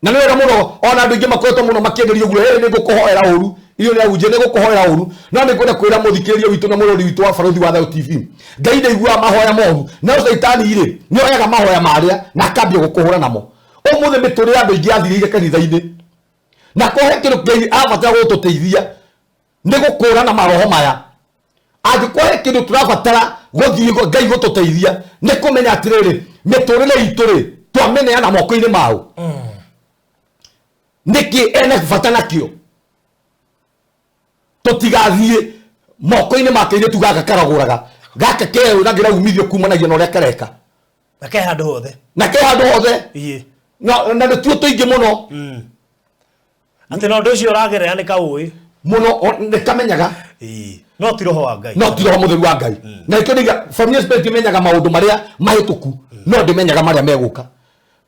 Speaker 2: Na nĩ wega mũno, ona andũ aingĩ makoretwo mũno makĩenderio ũguo, "Ĩ, nĩ ngũkũhoera ũru, irio nĩ ahunjia, nĩ ngũkũhoera ũru." No nĩ ngwenda kwĩra mũthikĩrĩria witũ na mũrori witũ wa Barũthi wa Thayũ TV, Ngai ndaiguaga mahoya moru, no Caitani rĩ, nĩ oyaga mahoya marĩa na akambia gũkũhũra namo. Ũmũthĩ mĩtũrĩre ya andũ aingĩ yathirĩire kanitha-inĩ, na kwa he kĩndũ Ngai abatara gũtũteithia nĩ gũkũrana maroho maya. Angĩkorwo he kĩndũ tũrabatara gũthiĩ Ngai gũtũteithia nĩ kũmenya atĩrĩrĩ, mĩtũrĩre itũ rĩ, twamĩneana moko-inĩ mao nĩkĩ ena bata nakĩo? Tũtigathiĩ moko-inĩ ma kairĩtu gaka karagũraga gaka keyũragĩra umithio kumanagia na ũrĩa kareka.
Speaker 1: Na ke handũ hothe.
Speaker 2: Na ke handũ hothe. Na nĩtuo tũingĩ mũno.
Speaker 1: Atĩ na ũndũ ũcio ũragerera nĩ kaũĩ.
Speaker 2: Mũno, nĩ kamenyaga.
Speaker 1: No ti roho wa Ngai.
Speaker 2: No ti roho mũtheru wa Ngai. Na nĩkĩo ndĩiga family spirit imenyaga maũndũ marĩa mahĩtũku, no ndĩmenyaga marĩa megũka.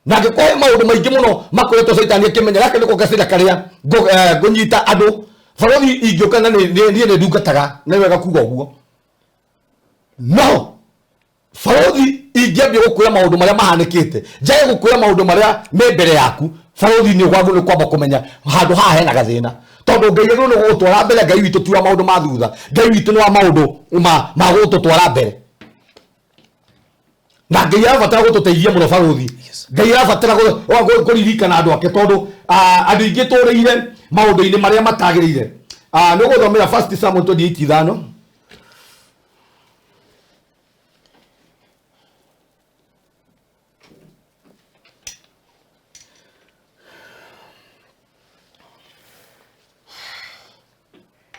Speaker 2: Na angĩkorwo he maũndũ maingĩ mũno makoretwo Caitani akĩmenya, gaka nĩko gacĩra karĩa ngũnyita andũ. Barũthi, ingĩũka na niĩ nĩ ndungataga, nĩ wega kuga ũguo, no barũthi, ingĩambia gũkwĩra maũndũ marĩa mahanĩkĩte, njage gũkwĩra maũndũ marĩa me mbere yaku, barũthi, nĩ wagĩrĩirwo nĩ kwamba kũmenya handũ haha hena gathĩna, tondũ Ngai agĩrĩirwo nĩ gũgũtwara mbere. Ngai witũ ti wa maũndũ ma thutha, Ngai witũ nĩ wa maũndũ ma gũtũtwara mbere. Na Ngai arabatara gũtũteithia mũno, barũthi. Ngai arabatara kũririkana andũ ake, tondũ andũ aingĩ tũrĩire maũndũ-inĩ marĩa matagĩrĩire. Nĩ ũgũthomera First Samuel 28:5.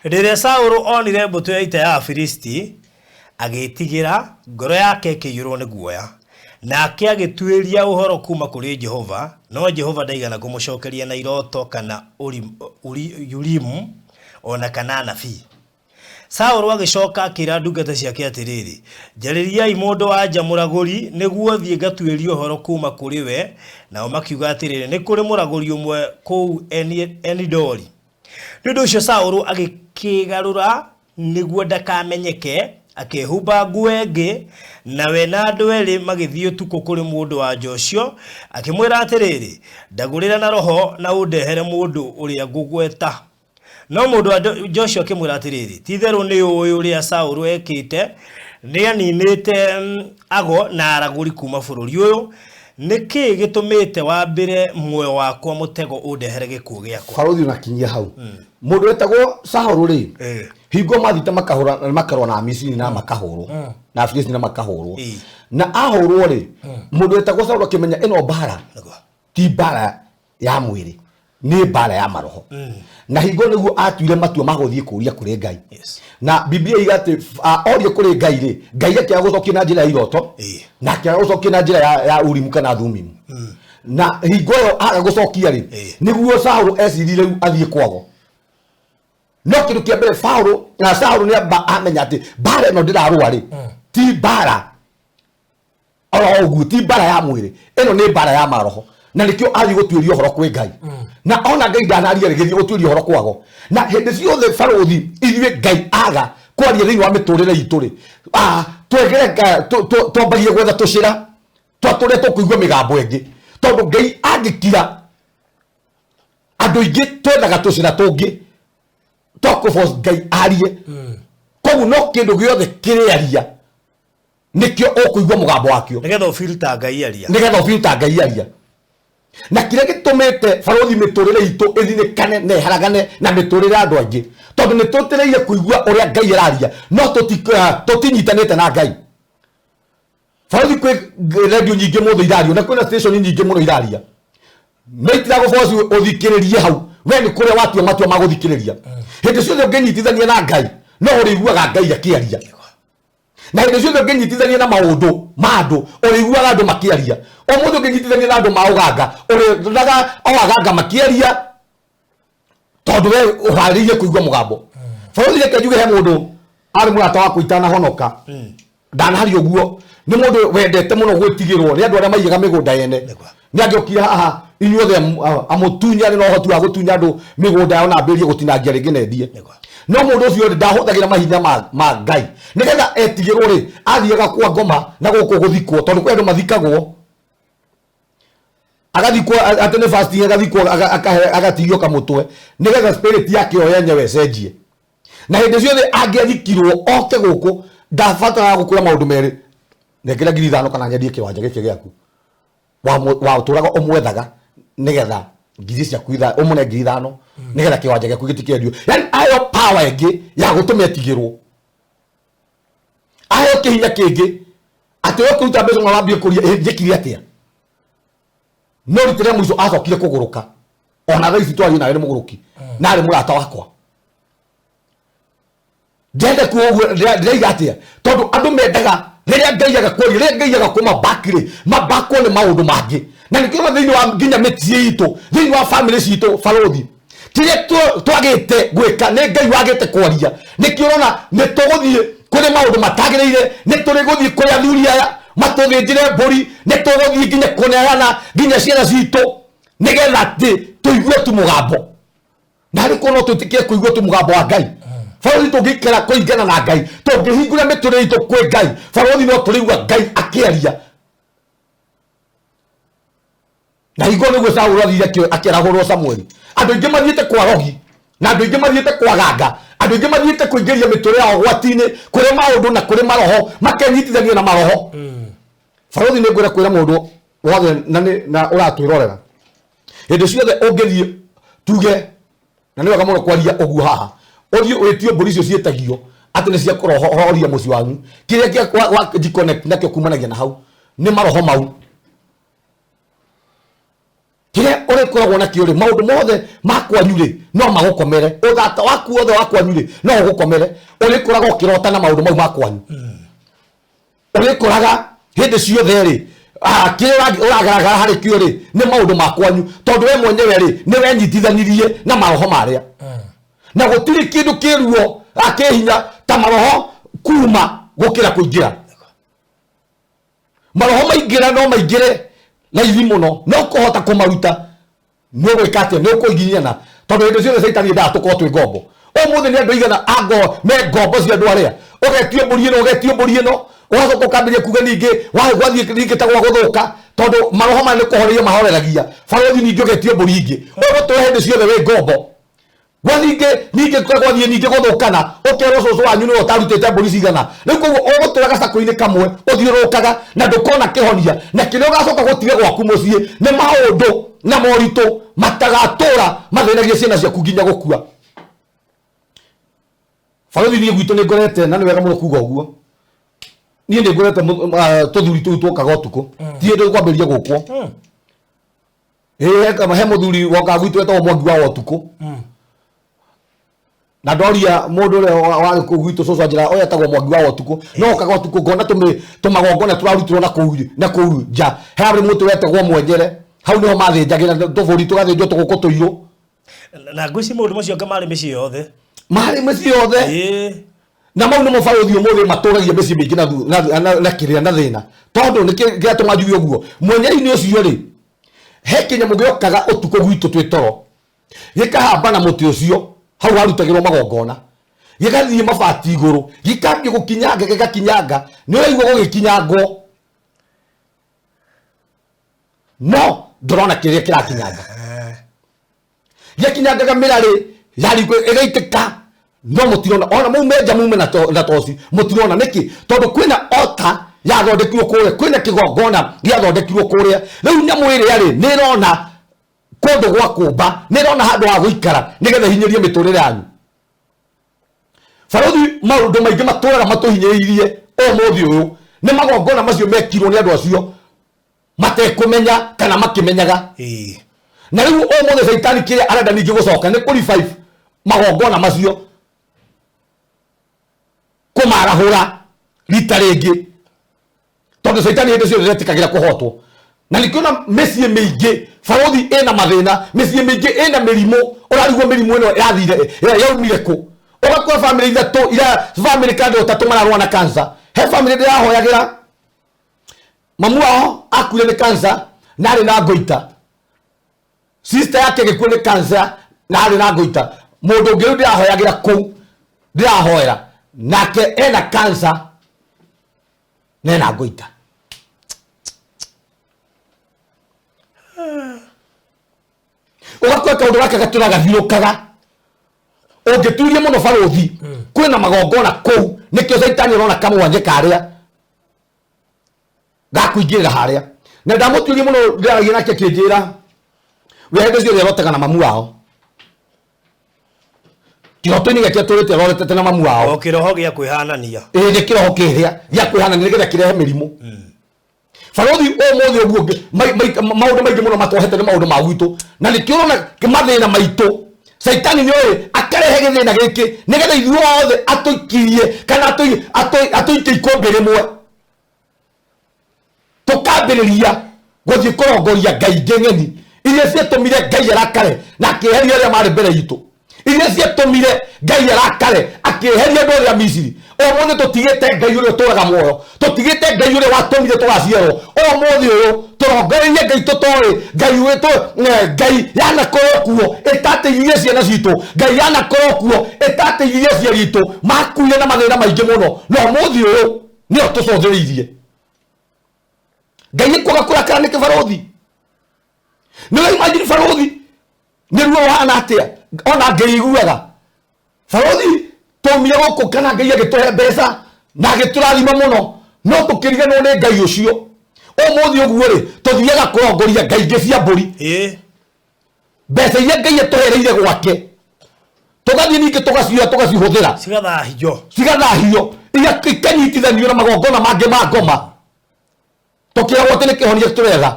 Speaker 1: Rĩrĩa Saũlũ onire mbũtũ ya ita ya Afilisti, agĩĩtigĩra, ngoro yake ĩkĩiyũrwo nĩ guoya. Nake agĩtuĩria ũhoro kuuma kũrĩ Jehova, no Jehova ndaigana kũmũcookeria na irooto kana Urimu o na kana anabii. Saũlũ agĩcoka akĩra ndungata ciake atĩrĩrĩ, Njarĩriai mũndũ-wa-nja mũragũri, nĩguo thiĩ ngatuĩrie ũhoro kuuma kũrĩ we. Nao makiuga atĩrĩ, Nĩ kũrĩ mũragũri ũmwe kũu Eni-Dori. Nĩ ũndũ ũcio Saũlũ agĩkĩĩgarũra nĩguo ndakamenyeke, akĩĩhumba nguo ĩngĩ, na we na andũ eerĩ magĩthiĩ ũtukũ kũrĩ mũndũ-wa-nja ũcio, akĩmwĩra atĩrĩrĩ, Ndagũrĩra na roho na ũndehere mũndũ ũrĩa ngũgweta. No mũndũ wa Joshua akĩmwĩra atĩrĩrĩ, ti-itherũ nĩ ũĩ ũrĩa Saũlũ ekĩte, nĩaniinĩte ago na aragũri kuuma bũrũri ũyũ. Nĩ kĩĩ gĩtũmĩte wambĩre muoyo wakwa mũtego ũndehere gĩkuũ gĩakwa?
Speaker 2: Barũthi ũnakinyia hau mũndũ wetagwo Saũlũ rĩ, hingo mathite makahũra makarũa na Amisiri na makahũrwo na Afilisti na makahũrwo, na ahũrwo rĩ, mũndũ wetagwo Saũlũ akĩmenya ĩno mbara ti mbara ya mwĩrĩ, nĩ mbara ya maroho, na hingo nĩguo atuire matua ma gũthiĩ kũria kũrĩ Ngai. Na Biblia iga atĩ orie kũrĩ Ngai rĩ, Ngai akĩaga gũcokia na njĩra ya iroto, na akĩaga gũcokia na njĩra ya Urimu kana Thumimu. Na hingo ĩyo aga gũcokia rĩ, nĩguo Saũlũ ecirire rĩu athiĩ kwago. No kĩndũ kĩa mbere Paũlũ na Saũlũ nĩ amba amenya atĩ mbara ĩno ndĩrarũa rĩ, ti mbara oro ũguo, ti mbara ya mwĩrĩ, ĩno nĩ mbara ya maroho, na nĩkĩo athiĩ gũtuĩria ũhoro kwĩ Ngai. Na ona Ngai ndanaria rĩ, gĩthiĩ gũtuĩria ũhoro kwago. Na hĩndĩ ciothe barũthi ithuĩ Ngai aga kwaria thĩinĩ wa mĩtũrĩre itũ rĩ, twambagie gwetha tũcĩra twa tũrĩa tũkũigua mĩgambo ĩngĩ, tondũ Ngai angĩkira andũ aingĩ twethaga tũcĩra tũngĩ twa kũ-force Ngai arie. Koguo no kĩndũ gĩothe kĩrĩaria nĩkĩo ũkũigua mũgambo wakĩo,
Speaker 1: nĩgetha ũfilter Ngai aria,
Speaker 2: nĩgetha ũfilter Ngai aria. Na kĩrĩa gĩtũmĩte barũthi mĩtũrĩre itũ ĩthinĩkane na ĩharagane na mĩtũrĩre ya andũ aingĩ, tondũ nĩ tũtĩrĩire kũigua ũrĩa Ngai araria, no tũtinyitanĩte na Ngai. Barũthi, kwĩ radio nyingĩ mũthĩ iraria, na kwĩna station nyingĩ mũno iraria, no itiragũboci ũthikĩrĩrie hau. We nĩ kũrĩa watua matua ma gũthikĩrĩria. Hĩndĩ ciothe ũngĩnyitithania na Ngai, no ũrĩiguaga Ngai akĩaria, na hĩndĩ ciothe ũngĩnyitithania na maũndũ ma andũ, ũrĩiguaga andũ makĩaria. Ũmũthĩ ũngĩnyitithania na andũ ma ũganga, ũrĩonaga o aganga makĩaria, tondũ we ũharĩirie kũigua mũgambo. Bũrũri, reke njuge he mũndũ arĩ mũrata wakwa itanahonoka, ndanaharia ũguo, nĩ mũndũ wendete mũno gwĩtigĩrwo nĩ andũ arĩa maigaga mĩgũnda yene. Nĩ angĩokire haha inyuothe amũtunye, arĩ na ũhoti wa gũtunya andũ mĩgũnda yao na ambĩrĩrie gũtinangia rĩngĩ na endie. No mũndũ ũcio rĩ, ndahũthagĩra mahinya ma Ngai nĩgetha etigĩrwo rĩ, athiaga kwa ngoma na gũkũ gũthikwo, tondũ kwĩ andũ mathikagwo, agathikwo atĩ nĩ fasting, agathikwo agatigio kamũtwe nĩgetha spirit yake yo yenyewe ĩcenjie. Na hĩndĩ ciothe angĩathikirwo oke gũkũ, ndabataraga gũkwĩra maũndũ merĩ: nengera 5,000 kana nyendie kĩwanja gĩkĩ gĩaku. Watũraga ũmwethaga nĩgetha ngiri ciaku ũmũne 5,000 nĩgetha kĩwanja gĩaku gĩtikendio. Yani ayo power ĩngĩ ya gũtũma etigĩrwo, aheo kĩhinya kĩngĩ atĩ we kũruta mbeca na wambie kũria, "Ĩ, njĩkire atĩa?" No rita rĩa mũico acokire kũgũrũka, ona thaa ici twarie nawe nĩ mũgũrũki, na arĩ mũrata wakwa. Ndĩrenda kuga ũguo, ndĩraiga atĩa? Tondũ andũ mendaga rĩrĩa Ngai aga kwaria, rĩrĩa Ngai aga kũmabak rĩ, mabakwo nĩ maũndũ mangĩ. Na nĩkĩo ũrona thĩinĩ wa nginya mĩciĩ itũ, thĩinĩ wa famĩlĩ citũ, barũthi, kĩrĩa twagĩte gwĩka nĩ Ngai wagĩte kwaria. Nĩkĩo ũrona nĩ tũgũthiĩ kũrĩ maũndũ matagĩrĩire, nĩ tũrĩ gũthiĩ kũrĩ athuri aya matũthĩnjĩre mbũri, nĩ tũgũthiĩ nginya kũneana nginya ciana citũ nĩgetha atĩ tũigue tu mũgambo. Na harĩ korwo no twĩtĩkĩre kũigua tu mũgambo wa Ngai, barũthi, tũngĩikara kũringana na Ngai, tũngĩhingũra mĩtũrĩre itũ kwĩ Ngai, barũthi, no tũrĩigua Ngai akĩaria. Na hingo nĩguo Saũlũ athire akĩarahũrwo Samueli. Andũ aingĩ mathiĩte kwa rogi, na andũ aingĩ mathiĩte kwa ganga, andũ aingĩ mathiĩte kũingĩria mĩtũrĩre yao ũgwati-inĩ kũrĩ maũndũ na kũrĩ maroho, makenyitithania na maroho. Barũthi, nĩ ngwĩra kwĩra mũndũ wothe na na ũratwĩrorera, hĩndĩ ciothe ũngĩthiĩ tuge, na nĩ wega mũno kwaria ũguo haha, ũthiĩ wĩtio mbũri icio ciĩtagio atĩ nĩ cia kũrohoria mũciĩ wanyu, kĩrĩa kĩa wa disconnect nakĩo kumanagia na hau nĩ maroho mau. Kĩrĩa ũrĩkoragwo nakĩo rĩ, maũndũ mothe ma kwanyu rĩ, no magũkomere. Ũthata waku wothe wa kwanyu rĩ, no ũgũkomere. Ũrĩkoraga ũkĩrota na maũndũ mau ma kwanyu. Ũrĩkoraga hĩndĩ ciothe rĩ, kĩrĩa ũragaragara harĩ kĩo rĩ, nĩ maũndũ ma kwanyu, tondũ we mwenyewe rĩ, nĩ wenyitithanirie na maroho marĩa. Na gũtirĩ kĩndũ kĩruo kĩ hinya ta maroho kuma gũkĩra kũingĩra. Maroho maingĩra no maingĩre raithi mũno, no kũhota kũmaruta nĩ ũgwĩka atĩa? Nĩ ũkũiginyana, tondũ hĩndĩ ciothe caitani endaga tũkorwo twĩ ngombo. Ũmũthĩ nĩ andũ aigana ango me ngombo cia andũ arĩa ũgetio mbũri ĩno, ũgetio mbũri ĩno, ũgacoka ũkambĩrĩria kuga ningĩ gwathiĩ ningĩ ta gwa gũthũka, tondũ maroho maya nĩ kũhoreria mahoreragia. Barũthi, ningĩ ũgetio mbũri ingĩ, ũgũtũra hĩndĩ ciothe wĩ ngombo. Gwathiĩ ningĩ gwathiĩ ningĩ gũthũkana ũkerwo cũcũ wanyu nĩwe ũtarutĩte mbũri cigana. Rĩu koguo ũgũtũra gacakũ-inĩ kamwe ũthiũrũrũkaga na ndũkona kĩhonia, na kĩrĩa ũgacoka gũtiga gwaku mũciĩ nĩ maũndũ na moritũ matagatũra mathĩnagia ciana ciaku nginya gũkua. Barũthi, niĩ gwitũ nĩ ngorete, na nĩ wega mũno kuga ũguo, niĩ nĩ ngorete tũthuri tũu twokaga ũtukũ, ti hĩndĩ kwambĩrĩria gũkwo. Ĩĩ, he mũthuri wokaga gwitũ etagwo Mwangi wa ũtukũ, na ndoria mũndũ ũrĩa warĩ kũu gwitũ, cũcũ anjĩra ũyũ etagwo Mwangi wa ũtukũ, no okaga ũtukũ ngona tũmagongona tũrarutirwo na kũu nja. He harĩ mũtĩ wetagwo mwenyere, hau nĩho mathĩnjagĩra tũbũri, tũgathĩnjwo tũgũkũ tũirũ.
Speaker 1: Na ngwĩciria maũndũ macio anga marĩ mĩciĩ yothe.
Speaker 2: Marĩ mĩciĩ yothe. Na mau nĩmo barũthi ũmũthĩ matũragia mĩciĩ mĩingĩ na kĩrĩa na thĩna, tondũ nĩ kĩratũma njuge ũguo, mwenyeri-inĩ ũcio rĩ, he kĩnyamũ gĩokaga ũtukũ gwitũ twĩ toro, gĩkahamba na mũtĩ ũcio hau harutagĩrwo magongona, gĩgathiĩ mabati igũrũ, gĩkambia gũkinyanga, gĩgakinyanga, nĩ ũraigua gũgĩkinyangwo no ndũrona kĩrĩa kĩrakinyanga. Gĩkinyangaga mĩrarĩ ya riko ĩgaitĩka, no mũtirona ona mume nja, mume na toci mũtirona. Nĩkĩ? Tondũ kwĩna ota yathondekirwo kũrĩa, kwĩna kĩgongona gĩathondekirwo kũrĩa. Rĩu nyamũ ĩrĩa rĩ, nĩ ĩrona kũndũ gwa kũmba, nĩ ĩrona handũ ha gũikara nĩgetha ĩhinyĩrie mĩtũrĩre yanyu. Barũthi, maũndũ maingĩ matũraga matũhinyĩrĩirie ũmũthĩ ũyũ nĩ magongona macio mekirwo nĩ andũ acio matekũmenya kana makĩmenyaga. Na rĩu ũmũthĩ caitani kĩrĩa arenda ningĩ gũcoka nĩ kũ revive magongona macio, kũmarahũra rita rĩngĩ, tondũ caitani hĩndĩ ciothe ndetĩkagĩra kũhotwo. Na nĩkĩo na mĩciĩ mĩingĩ, barũthi, ĩna mathĩna, mĩciĩ mĩingĩ ĩna mĩrimũ. Ũrarigwo mĩrimũ ĩno yathire yaumire kũ? Ũgakora bamĩrĩ ithatũ ira bamĩrĩ kana andũ atatũ mararũa na cancer. He bamĩrĩ ndĩrahoyagĩra, mamu wao akuire nĩ cancer na arĩ na ngoita, sister yake ĩgĩkua nĩ cancer na arĩ na ngoita, mũndũ ũngĩ rĩu ndĩrahoyagĩra kũu ndĩrahoera nake ena cancer na ena ngoita. Ũgakora kaũndũ gaka gatũra gathiũkaga ũngĩturia mũno, barũthi, kwĩna magongona kũu. Nĩkĩo caitani arona kamwanya karĩa gakũingĩrĩra harĩa. Na ndamũtuĩria mũno, ndĩraragia nake akĩnjĩra we hĩndĩ ciothe arotaga na mamu wao, kĩroto-inĩ gĩake atũrĩte arorete na mamu wao.
Speaker 1: O kĩroho gĩa kwĩhanania.
Speaker 2: Ĩĩ, nĩ kĩroho kĩrĩa gĩa kwĩhanania nĩgetha kĩrehe mĩrimũ. Barũthi, ũmũthĩ ũguo maũndũ maingĩ mũno matwahete nĩ maũndũ ma gwitũ, na nĩkĩo ũrona mathĩna maitũ. Caitani nĩ oĩ akarehe gĩthĩna gĩkĩ nĩgetha ithuothe atũikirie kana atũikie ikũmbĩ rĩmwe, tũkambĩrĩria gũthiĩ kũrongoria ngai ingĩ ng'eni iria ciatũmire Ngai arakare na akĩeheria arĩa marĩ mbere itũ, iria ciatũmire Ngai arakare akĩeheria andũ arĩa Misiri. Ũmũthĩ tũtigĩte Ngai ũrĩa ũtũraga muoyo, tũtigĩte Ngai ũrĩa watũmire tũgaciarwo. Ũmũthĩ ũyũ tũrongoreirie ngai tũtoĩ, ngai witũ, ngai yanakorwo kuo ĩtateithirie ciana citũ, ngai yanakorwo kuo ĩtateithirie aciari aitũ makuire na mathĩna maingĩ mũno, na ũmũthĩ ũyũ nĩyo tũcothereirie. Ngai nĩ kwaga kũrakara nĩkĩ, barũthi? Nĩ ũraimagine, barũthi, nĩ ruo rũhana atĩa ona Ngai iguaga? Barũthi, twaumire gũkũ kana Ngai agĩtũhe mbeca na agĩtũrathima mũno, no tũkĩriganĩrwo nĩ Ngai ũcio. Ũmũthĩ ũguo rĩ, tũthiaga kũrongoria ngai ingĩ cia mbũri. Mbeca iria Ngai atũhereire gwake, tũgathiĩ ningĩ tũgacioya, tũgacihũthĩra.
Speaker 1: Cigathahio.
Speaker 2: Cigathahio, ikanyitithanio na magongona mangĩ ma ngoma, tũkĩragwo atĩ nĩ kĩhonia tũretha.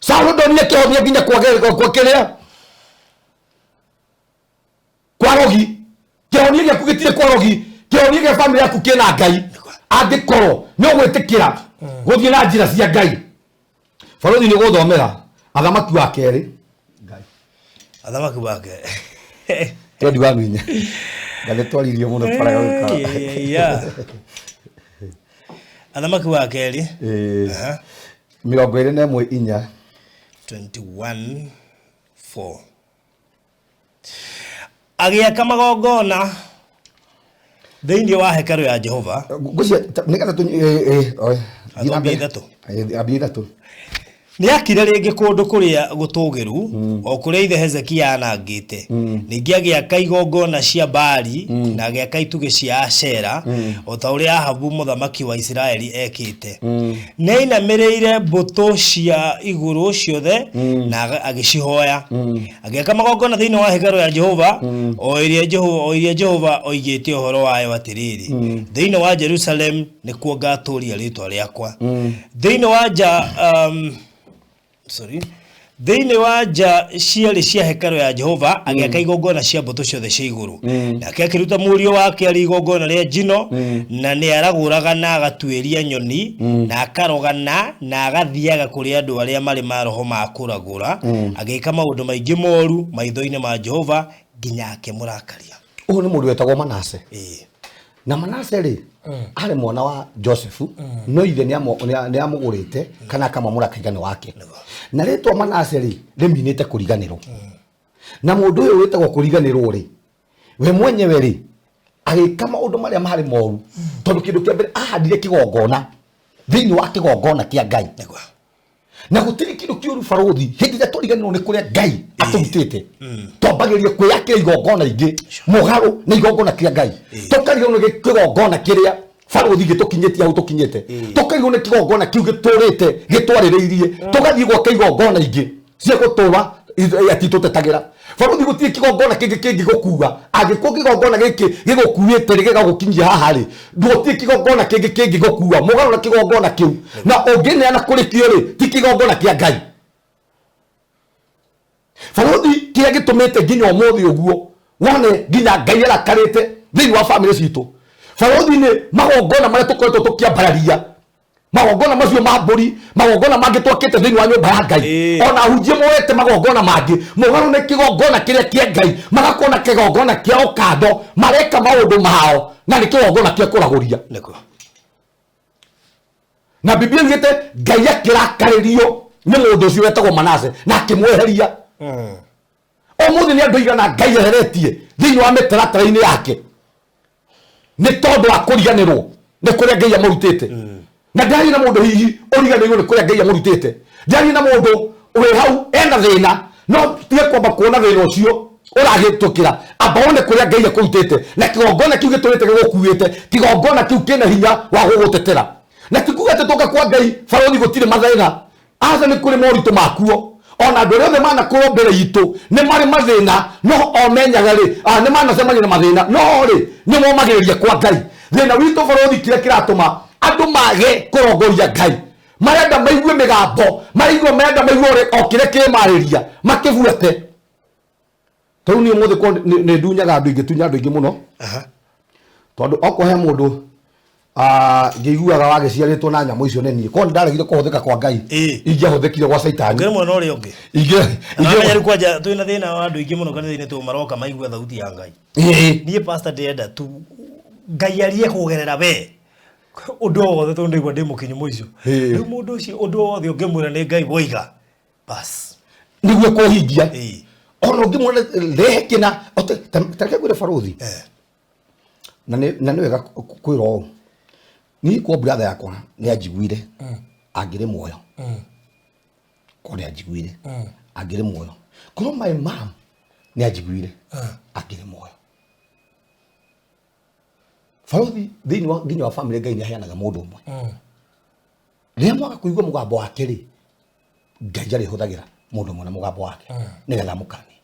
Speaker 2: Saũlũ ndonire kĩhonia nginya kwa kĩrĩa kwa rogi. Kĩhonia gĩaku gĩtirĩ kwa rogi, kĩhonia gĩa bamĩrĩ yaku kĩna Ngai, angĩkorwo nĩ ũgwĩtĩkĩra gũthiĩ na njĩra cia Ngai. Barũthi, nĩ ũgũthomera Athamaki wa Kerĩ.
Speaker 1: Athamaki wa Kerĩ.
Speaker 2: Twendi wa minya ngathĩ twaririe mũno twaraga gũikara.
Speaker 1: Yeah. Athamaki wa Kerĩ.
Speaker 2: Ĩĩ. 21:4.
Speaker 1: 21 4. Agĩaka magongona thĩinĩ wa hekarũ ya Jehova.
Speaker 2: Ngũcia nĩgetha tũ oe. Thiĩ na
Speaker 1: Ambie
Speaker 2: mbere.
Speaker 1: ithatũ.
Speaker 2: Ĩĩ, ambie ithatũ.
Speaker 1: Nĩ akire rĩngĩ kũndũ kũrĩa gũtũũgĩru, o kũrĩa ithe Hezekia aanangĩte. Ningĩ agĩaka igongona cia Baali na agĩaka itugĩ cia Ashera, o ta ũrĩa Ahabu mũthamaki wa Isiraeli eekĩte. Nĩ ainamĩrĩire mbũtũ cia igũrũ ciothe na agĩcihoya. Agĩaka magongona thĩinĩ wa hekarũ ya Jehova, o ĩrĩa Jehova, o ĩrĩa Jehova oigĩte ũhoro wayo atĩrĩrĩ, Thĩinĩ wa Jerusalemu nĩkuo ngatũũria rĩĩtwa rĩakwa. Thĩinĩ wa nja sorry thĩinĩ wa nja cierĩ cia hekarũ ya Jehova agĩaka igongona cia mbũtũ ciothe cia igũrũ. Nake akĩruta mũriũ wake arĩ igongona rĩa njino, na nĩ aragũraga na agatuĩria nyoni, na akarogana na agathiaga kũrĩ andũ arĩa marĩ maroho ma kũragũra, agĩka maũndũ maingĩ moru maitho-inĩ ma Jehova nginya akĩmũrakaria.
Speaker 2: Ũyũ nĩ mũndũ wetagwo Manase. Na Manase rĩ, arĩ mwana wa Josefu, no ithe nĩ amũgũrĩte kana akamwamũra akaiga nĩ wake. Na rĩtwa Manase rĩ, rĩminĩte kũriganĩrwo. Na mũndũ ũyũ wĩtagwo kũriganĩrwo rĩ, we mwenyewe rĩ, agĩka maũndũ marĩa marĩ moru, tondũ kĩndũ kĩa mbere ahandire kĩgongona thĩinĩ wa kĩgongona kĩa Ngai. Na gũtirĩ kĩndũ kĩũru barũthi hĩndĩ ĩrĩa tũriganĩrwo nĩ kũrĩa Ngai atũrutĩte, twambagĩrĩria kwĩyakĩra igongona ingĩ mũgarũ na igongona kĩa Ngai, tũkariganĩrwo nĩ kĩgongona kĩrĩa barũthi gĩtũkinyĩtie hau tũkinyĩte, tũkarigwo nĩ kĩgongona kĩu gĩtũrĩte gĩtwarĩrĩirie, tũgathiĩ gwaka igongona ingĩ cia gũtũra ati tũtetagĩra. Barũthi, gũtirĩ kĩgongona kĩngĩ kĩngĩgũkua angĩkorwo kĩgongona gĩkĩ gĩgũkuĩte rĩ, gĩgagũkinyia haha rĩ, gũtirĩ kĩgongona kĩngĩ kĩngĩgũkua mũgarũ na kĩgongona kĩu, na ũngĩneana kũrĩ kĩo rĩ, ti kĩgongona kĩa Ngai. Barũthi, kĩrĩa gĩtũmĩte nginya ũmũthĩ ũguo wone nginya Ngai arakarĩte thĩinĩ wa bamĩrĩ citũ, barũthi, nĩ magongona marĩa tũkoretwo tũkĩambararia, magongona macio ma mbũri, magongona mangĩ twakĩte thĩinĩ wa nyũmba ya Ngai. Ona ahunjia moete magongona mangĩ mũgarũ nĩ kĩgongona kĩrĩa kĩa Ngai, magakorwo na kĩgongona kĩao kando, mareka maũndũ mao na nĩ kĩgongona kĩa kũragũria. Na Biblia yugĩte Ngai akĩrakarĩrio nĩ mũndũ ũcio wetagwo Manase na akĩmweheria. Ũmũthĩ nĩ andũ aigana Ngai eheretie thĩinĩ wa mĩtaratara-inĩ yake nĩ tondũ wa kũriganĩrwo nĩ kũrĩa Ngai amũrutĩte? Na ndĩraria na mũndũ hihi ũriganĩirwo nĩ kũrĩa Ngai amũrutĩte. Ndĩraria na mũndũ wĩ hau ena thĩna, no tige kwamba kuona thĩna ũcio ũragĩtũkĩra, amba wone kũrĩa Ngai akũrutĩte na kĩgongona kĩu gĩtũrĩte gĩgũkuĩte, kĩgongona kĩu kĩna hinya wa gũgũtetera. Na ti kuga atĩ tũka kwa Ngai, barũthi, gũtirĩ mathĩna. Aca, nĩ kũrĩ moritũ makuo. Ona andũ arĩa othe manakorwo mbere itũ nĩ marĩ mathĩna, no o menyaga rĩ, nĩ manacemania na mathĩna, no rĩ, nĩ momagĩrĩria kwa Ngai. Thĩna witũ, barũthi, kĩrĩa kĩratũma andũ mage kũrongoria Ngai, marenda maigue mĩgambo, maraigua marenda maigue o kĩrĩa kĩmarĩria makĩbuate. Tarĩu niĩ ũmũthĩ korwo nĩ ndunyaga andũ, ingĩtunya andũ aingĩ mũno, tondũ okorwo he mũndũ ngĩiguaga wagĩciarĩtwo na nyamũ icio nĩ niĩ. Korwo nĩ ndaregire kũhũthĩka kwa Ngai, ingĩahũthĩkire gwa Caitani.
Speaker 1: Ũkĩrĩ mwena ũrĩa ũngĩ. Aramenya rĩu kwanja twĩna thĩna wa andũ aingĩ mũno kanitha-inĩ tũ maroka maigue thauti ya Ngai. Niĩ pastor ndĩrenda tu Ngai arie kũgerera we ũndũ o wothe, tondũ ndaigua ndĩ mũkinyu mũico. Rĩu mũndũ ũcio ũndũ o wothe ũngĩmwĩra nĩ Ngai woiga, bas.
Speaker 2: Nĩguo kũhingia. Ona ũngĩmwona rehe kĩna tareke ngwĩre, barũthi, na nĩ wega kwĩra ũũ, niĩ kwa brother yakwa nĩ anjiguire angĩrĩ muoyo, korwo nĩ anjiguire angĩrĩ muoyo, korwo my mom nĩ anjiguire angĩrĩ muoyo. Barũthi, thĩinĩ wa nginya wa family Ngai nĩ aheanaga mũndũ ũmwe, rĩrĩa mwaga kũigua mũgambo wake rĩ, Ngai arĩhũthagĩra mũndũ ũmwe na mũgambo wake nĩgetha amũkanie,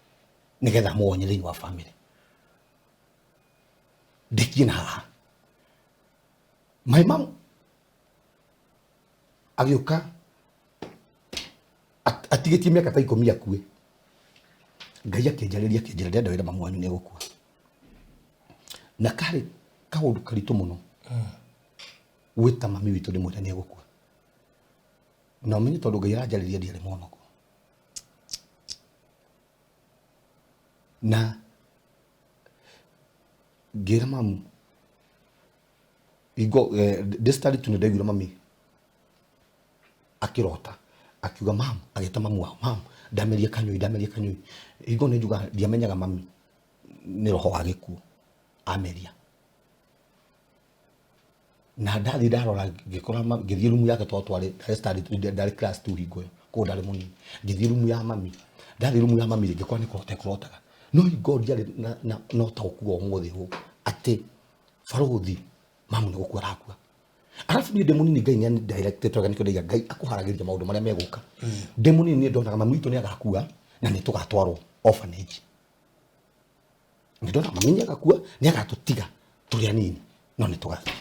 Speaker 2: nĩgetha amuonye thĩinĩ wa family. Ndĩkie na haha, my mom agĩũka atigĩtie mĩaka ta 10 akue, Ngai akĩnjarĩria, akĩnjĩra, "Ndĩrenda wĩra mamu wanyu nĩ egũkua." Na karĩ kaũndũ karitũ mũno gwĩta mami witũ ndĩmwĩre nĩ egũkua, na ũmenye tondũ Ngai aranjarĩria ndiarĩ mwanoko. Na ngĩra mamu hingo ndĩ study tu, nĩ ndaiguire mami akĩrota akiuga mam, agĩta mamu wao, "Mam, ndameria kanyũi, ndameria kanyũi." Hingo nĩ njugaga ndiamenyaga mami nĩ roho wa gĩkuũ ameria. Na ndathiĩ ndarora ngĩkora ngĩthiĩ rumu yake, tondũ twarĩ ndarĩ study, ndarĩ class 2 hingo ĩyo. Koguo ndarĩ mũnini ngĩthiĩ rumu ya mami. Ndathiĩ rumu ya mami rĩ, ngĩkora nĩ kũrota ĩkũrotaga, no hingo ndiarĩ na ũtaũku wa ũmũthĩ ũũ atĩ barũthi mamu nĩ gũkua arakua. Arabu niĩ ndĩ mũnini Ngai nĩ directed wega, nĩkĩo ndaiga Ngai akũharagĩria maũndũ marĩa megũka. Ndĩ mũnini niĩ ndonaga mami witũ nĩ agakua na nĩ tũgatwarwo orphanage. Nĩ ndona mami nĩ agakua, nĩ agatũtiga tũrĩ anini, no nĩ tũgathiĩ,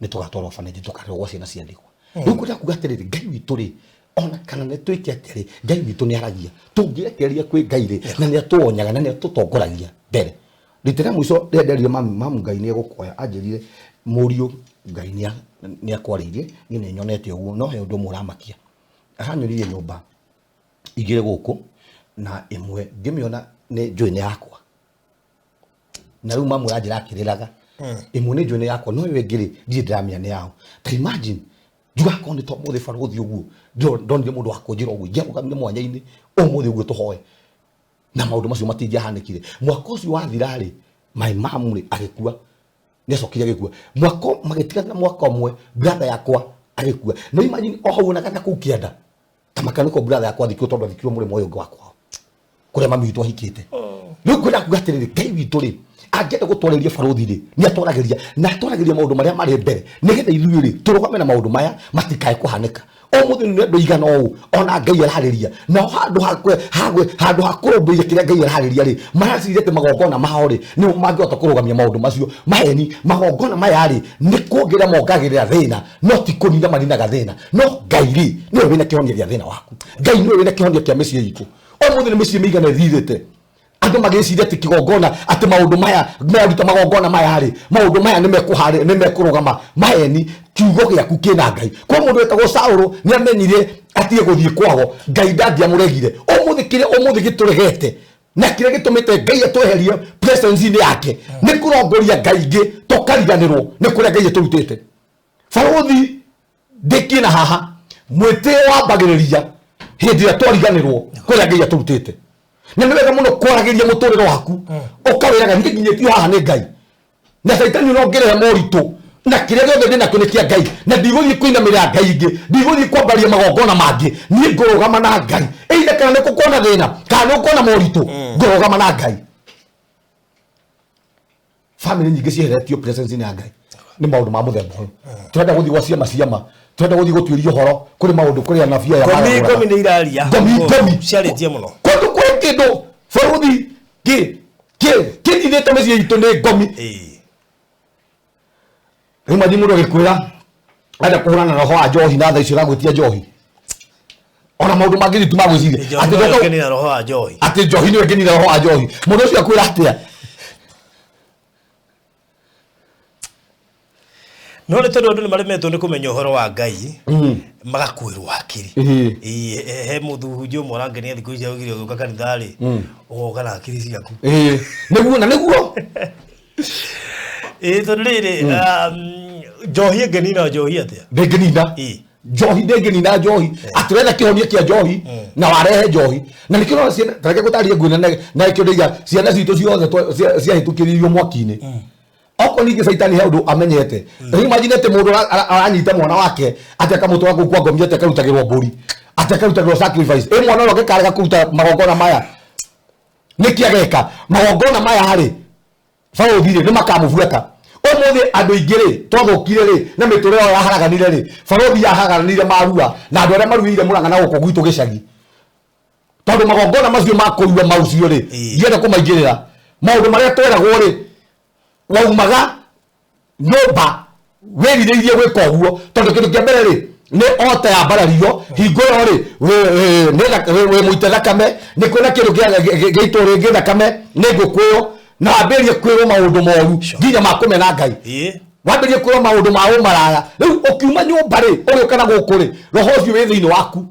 Speaker 2: nĩ tũgatwarwo orphanage, tũkarerwo gwa ciana cia ndigwa. Rĩu kwenda kuga atĩrĩrĩ, Ngai witũ rĩ, ona kana nĩ twĩke atĩa rĩ, Ngai witũ nĩ aragia. Tũngĩrekereria kwĩ Ngai rĩ, na nĩ atũonyaga na nĩ atũtongoragia mbere. Rita rĩa mũico rĩrĩa nderire mami, mamu Ngai nĩ egũkuoya, anjĩrire mũriũ Ngai nĩ akwarĩirie, niĩ nĩ nyonete ũguo, no he ũndũ ũmwe ũramakia. Aranyonirie nyũmba igĩrĩ gũkũ, na ĩmwe ngĩmĩona nĩ njũĩ nĩ yakwa. Na rĩu mamu aranjĩra akĩrĩraga, ĩmwe nĩ njũĩ nĩ yakwa, no ĩyo ĩngĩ rĩ, ndirĩ ndĩramenya nĩ yaũ. Ta imagine, njugaga korwo nĩ ta ũmũthĩ barũthi ũguo, ndonire mũndũ wa kũnjĩra ũguo, ingĩarũgamire mwanya-inĩ ũmũthĩ ũguo tũhoe. Na maũndũ macio matingĩahanĩkire. Mwaka ũcio wathira rĩ, my mom rĩ, agĩkua. Nĩ acokire agĩkua. Mwaka, magĩtigana na mwaka ũmwe, brother yakwa agĩkua. Na imagine o hau ona kana kũu kĩanda, ta maka nĩko brother yakwa athikirwo, tondũ athikirwo mũrĩmo ũyũ ũngĩ wa kwao, kũrĩa mami witũ ahikĩte. Rĩu kwenda kuga atĩrĩrĩ, Ngai witũ rĩ, angĩenda gũtwarĩria barũthi rĩ, nĩ atwaragĩria, na atwaragĩria maũndũ marĩa marĩ mbere, nĩgetha ithuĩ rĩ, tũrũgame na maũndũ maya matikae kũhanĩka. Ũmũthĩ nĩ andũ aigana ũũ ona Ngai ararĩria, nao handũ ha handũ ha kũrũmbũiya kĩrĩa Ngai ararĩria rĩ, mareciria atĩ magongona mao rĩ nĩmo mangĩhota kũrũgamia maũndũ macio. Maheni, magongona maya rĩ nĩ kuongerera mongagĩrĩra thĩna, no ti kũnina maninaga thĩna. No Ngai rĩ nĩwe wĩna kĩhonia gĩa thĩna waku. Ngai nĩwe wĩna kĩhonia kĩa mĩciĩ itũ. Ũmũthĩ nĩ mĩciĩ mĩigana ĩthirĩte, andũ magĩciria atĩ kĩgongona, atĩ maũndũ maya meraruta magongona maya rĩ, maũndũ maya nĩ mekũrũgama. Maheni, kiugo gĩaku kĩna Ngai. Kwa mũndũ wetagwo Saũlũ nĩ amenyire atige gũthiĩ kwago, Ngai ndangĩamũregire. Ũmũthĩ kĩrĩa ũmũthĩ gĩtũregete na kĩrĩa gĩtũmĩte Ngai atweherie presence-inĩ yake nĩ kũrongoria Ngai ingĩ, tũkariganĩrwo nĩ kũrĩa Ngai atũrutĩte. Barũthi ndĩkie na haha, mwĩtĩo wambagĩrĩria hĩndĩ ĩrĩa twariganĩrwo kũrĩa Ngai atũrutĩte. Na nĩ wega mũno kwaragĩria mũtũrĩre waku, ũkawĩraga niĩ nginyĩtio haha nĩ Ngai, na caitani ona ũngĩrehe moritũ na kĩrĩa gĩothe ndĩ nakĩo nĩ kĩa Ngai, na ndigũthiĩ kũinamĩrĩra Ngai ingĩ, ndigũthiĩ kwambaria magongona mangĩ, niĩ ngũrũgama na Ngai. Either kana nĩ gũkorwo na thĩna kana nĩ gũkorwo na moritũ, ngũrũgama na Ngai. Family nyingĩ cieheretio presence-inĩ ya Ngai nĩ maũndũ ma mũthemba ũyũ. Tũrenda gũthiĩ gwa ciama ciama, tũrenda gũthiĩ gũtuĩria ũhoro kũrĩ maũndũ kũrĩ anabii aya
Speaker 1: Ngomi
Speaker 2: maragũraga.
Speaker 1: ngomi nĩ iraria.
Speaker 2: Ngomi ngomi
Speaker 1: Ciarĩtie mũno.
Speaker 2: Kũndũ kwĩ kĩndũ bũrũri kĩ kĩ kĩninĩte mĩciĩ itũ nĩ ngomi. Rĩu mathi mũndũ agĩkwĩra enda kũhũrana na roho wa njohi, na thaa icio ũragwĩtia njohi ona maũndũ mangĩ ritũ ma gwĩciria.
Speaker 1: Njohi
Speaker 2: Atĩ
Speaker 1: no
Speaker 2: ndoka-
Speaker 1: ĩngĩnina roho wa njohi.
Speaker 2: Atĩ njohi nĩyo ĩngĩnina roho wa njohi, mũndũ ũcio akwĩra atĩa?
Speaker 1: No nĩ tondũ andũ nĩ maremetwo nĩ kũmenya ũhoro wa Ngai, magakuĩrwo hakiri. Ĩĩ, he mũthunjia ũmwe ũrangenia thikũ ici augire ũgĩũka kanitha rĩ, ũgoka na hakiri ciaku.
Speaker 2: Ĩĩ, nĩguo na nĩguo.
Speaker 1: Ĩĩ, tondũ rĩrĩ, njohi ĩngĩnina njohi atĩa?
Speaker 2: Ndĩngĩnina. Njohi ndĩngĩnina njohi. Atĩ ũretha kĩhonia kĩa njohi na warehe njohi, na nĩkĩo ũrona ciana, ta reke ngũtarĩrie ngwĩre na nĩkĩo ndĩiga ciana citũ ciothe ciahĩtũkĩririo mwaki-inĩ. Okorwo ningĩ caitani he ũndũ amenyete, rĩu imagine atĩ mũndũ aranyita mwana wake atĩ akamũtwara kũu kwa ngomi, atĩ akarutagĩrwo mbũri, atĩ akarutagĩrwo sacrifice. Ĩ mwana ũrĩa ũngĩkarega kũruta magongona maya, nĩkĩ ageka? Magongona maya rĩ, barũthi rĩ, nĩ makamũbuata. Ũmũthĩ andũ aingĩ rĩ, twathũkire rĩ, na mĩtũrĩre ĩyo yaharaganire rĩ, barũthi yaharaganire marua na andũ arĩa maruĩire Mũrang'a na gũkũ gwitũ gĩcagi, tondũ magongona macio ma kũrua maucio rĩ, ndienda kũmaingĩrĩra. Maũndũ marĩa tweragwo rĩ, waumaga nyũmba wĩrirĩirie gwĩka ũguo, tondũ kĩndũ kĩa mbere rĩ, nĩ ota ya mbarario hingo ĩyo rĩ, wĩ mũite thakame, nĩ kwĩna kĩndũ gĩa itũũra rĩngĩ thakame nĩ ngũkũ ĩyo, na wambĩrĩrie kwĩrwo maũndũ moru nginya ma kũmena Ngai. Wambĩrĩrie kwĩrwo maũndũ ma ũmaraya. Rĩu ũkiuma nyũmba rĩ, ũgĩũka na gũkũ rĩ, roho ũcio wĩ thĩinĩ waku.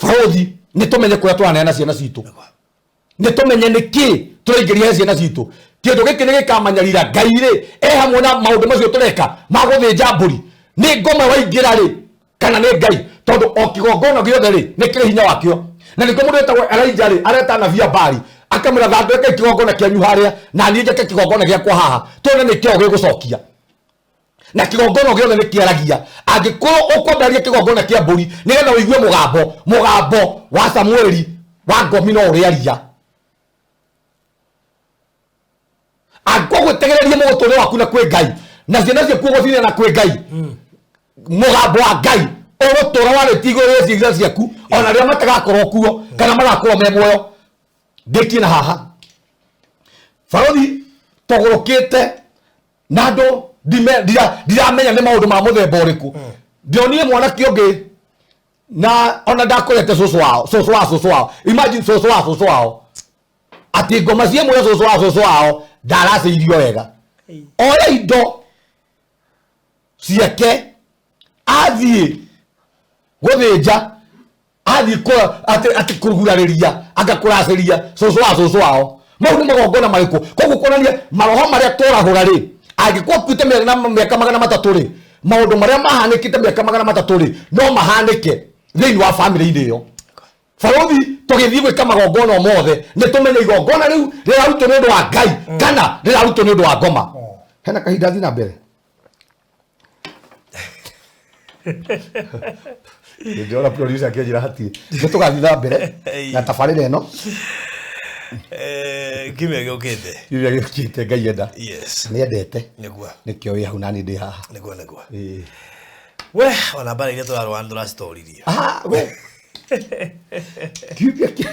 Speaker 2: Barũthi, nĩ tũmenye kũrĩa tũraneana ciana citũ, nĩ tũmenye nĩ kĩ tũraingĩria he ciana citũ. Kĩndũ gĩkĩ nĩ gĩkamanyarira Ngai rĩ, e hamwe na maũndũ macio tũreka ma gũthĩnja mbũri. Nĩ ngoma waingĩra rĩ, kana nĩ Ngai? Tondũ o kĩgongona gĩothe rĩ, nĩ kĩrĩ hinya wakĩo. Na nĩkĩo mũndũ wetagwo Elijah rĩ, areta anabii a Baali, akamwĩra thondeka kĩgongona kĩanyu harĩa, na niĩ njake kĩgongona gĩakwa haha, tuone nĩ kĩo gĩgũcokia. Na kĩgongona gĩothe nĩ kĩaragia. Angĩkorwo ũkwambĩrĩria kĩgongona kĩa mbũri nĩgetha ũigue mũgambo, mũgambo wa Samueli wa ngomi no ũrĩaria. Angĩkorwo gwĩtegereria mũgũtũrĩre waku na kwĩ Ngai, na ciana ciaku ũgũciria na kwĩ Ngai, mũgambo wa Ngai ũgũtũra warĩtie igũrũ rĩa ciana ciaku ona rĩrĩa matagakorwo kuo kana magakorwo me muoyo. Ndĩkie na haha barothi, tũgũrũkĩte na andũ ndiramenya nĩ maũndũ ma mũthemba ũrĩkũ. Ndionire mwanake ũngĩ na ona ndakorete cũcũ wao, cũcũ wa cũcũ wao, imagine cũcũ wa cũcũ wao, atĩ ngoma cia mwĩra cũcũ wa cũcũ wao ndaracĩirio wega. Oya indo ciake athiĩ gũthĩnja, athiĩ atĩ atĩ kũgurarĩria, anga kũracĩria cũcũ wa cũcũ wao. Mau nĩ magongona marĩkũ? Koguo kuonania maroho marĩa tũrahũra rĩ, angĩkorwo akuĩte mĩaka 300 rĩ, maũndũ marĩa mahanĩkĩte mĩaka 300 rĩ, no mahanĩke thĩinĩ wa bamĩrĩ-inĩ ĩyo. Barothi, tũgĩthiĩ gwĩka magongona mothe nĩ tũmenye igongona rĩu rĩrarutwo nĩ ũndũ wa Ngai kana rĩrarutwo nĩ ũndũ wa ngoma. Hena kahinda thiĩ na mbere. Ndĩrona producer akĩnjĩra hatirĩ. Nĩ tũgathiĩ na mbere na tabarĩra ĩno.
Speaker 1: Kiumia gĩũkĩte.
Speaker 2: Kiumia gĩũkĩte Ngai enda.
Speaker 1: Yes.
Speaker 2: Nĩ endete.
Speaker 1: Nĩguo.
Speaker 2: Nĩkĩo wĩ hau nani ndĩ haha.
Speaker 1: Nĩguo nĩguo.
Speaker 2: Ĩĩ.
Speaker 1: We ona mbara iria tũrarũa nĩ tũracitoririe.
Speaker 2: Ah, we. Kiumia kĩa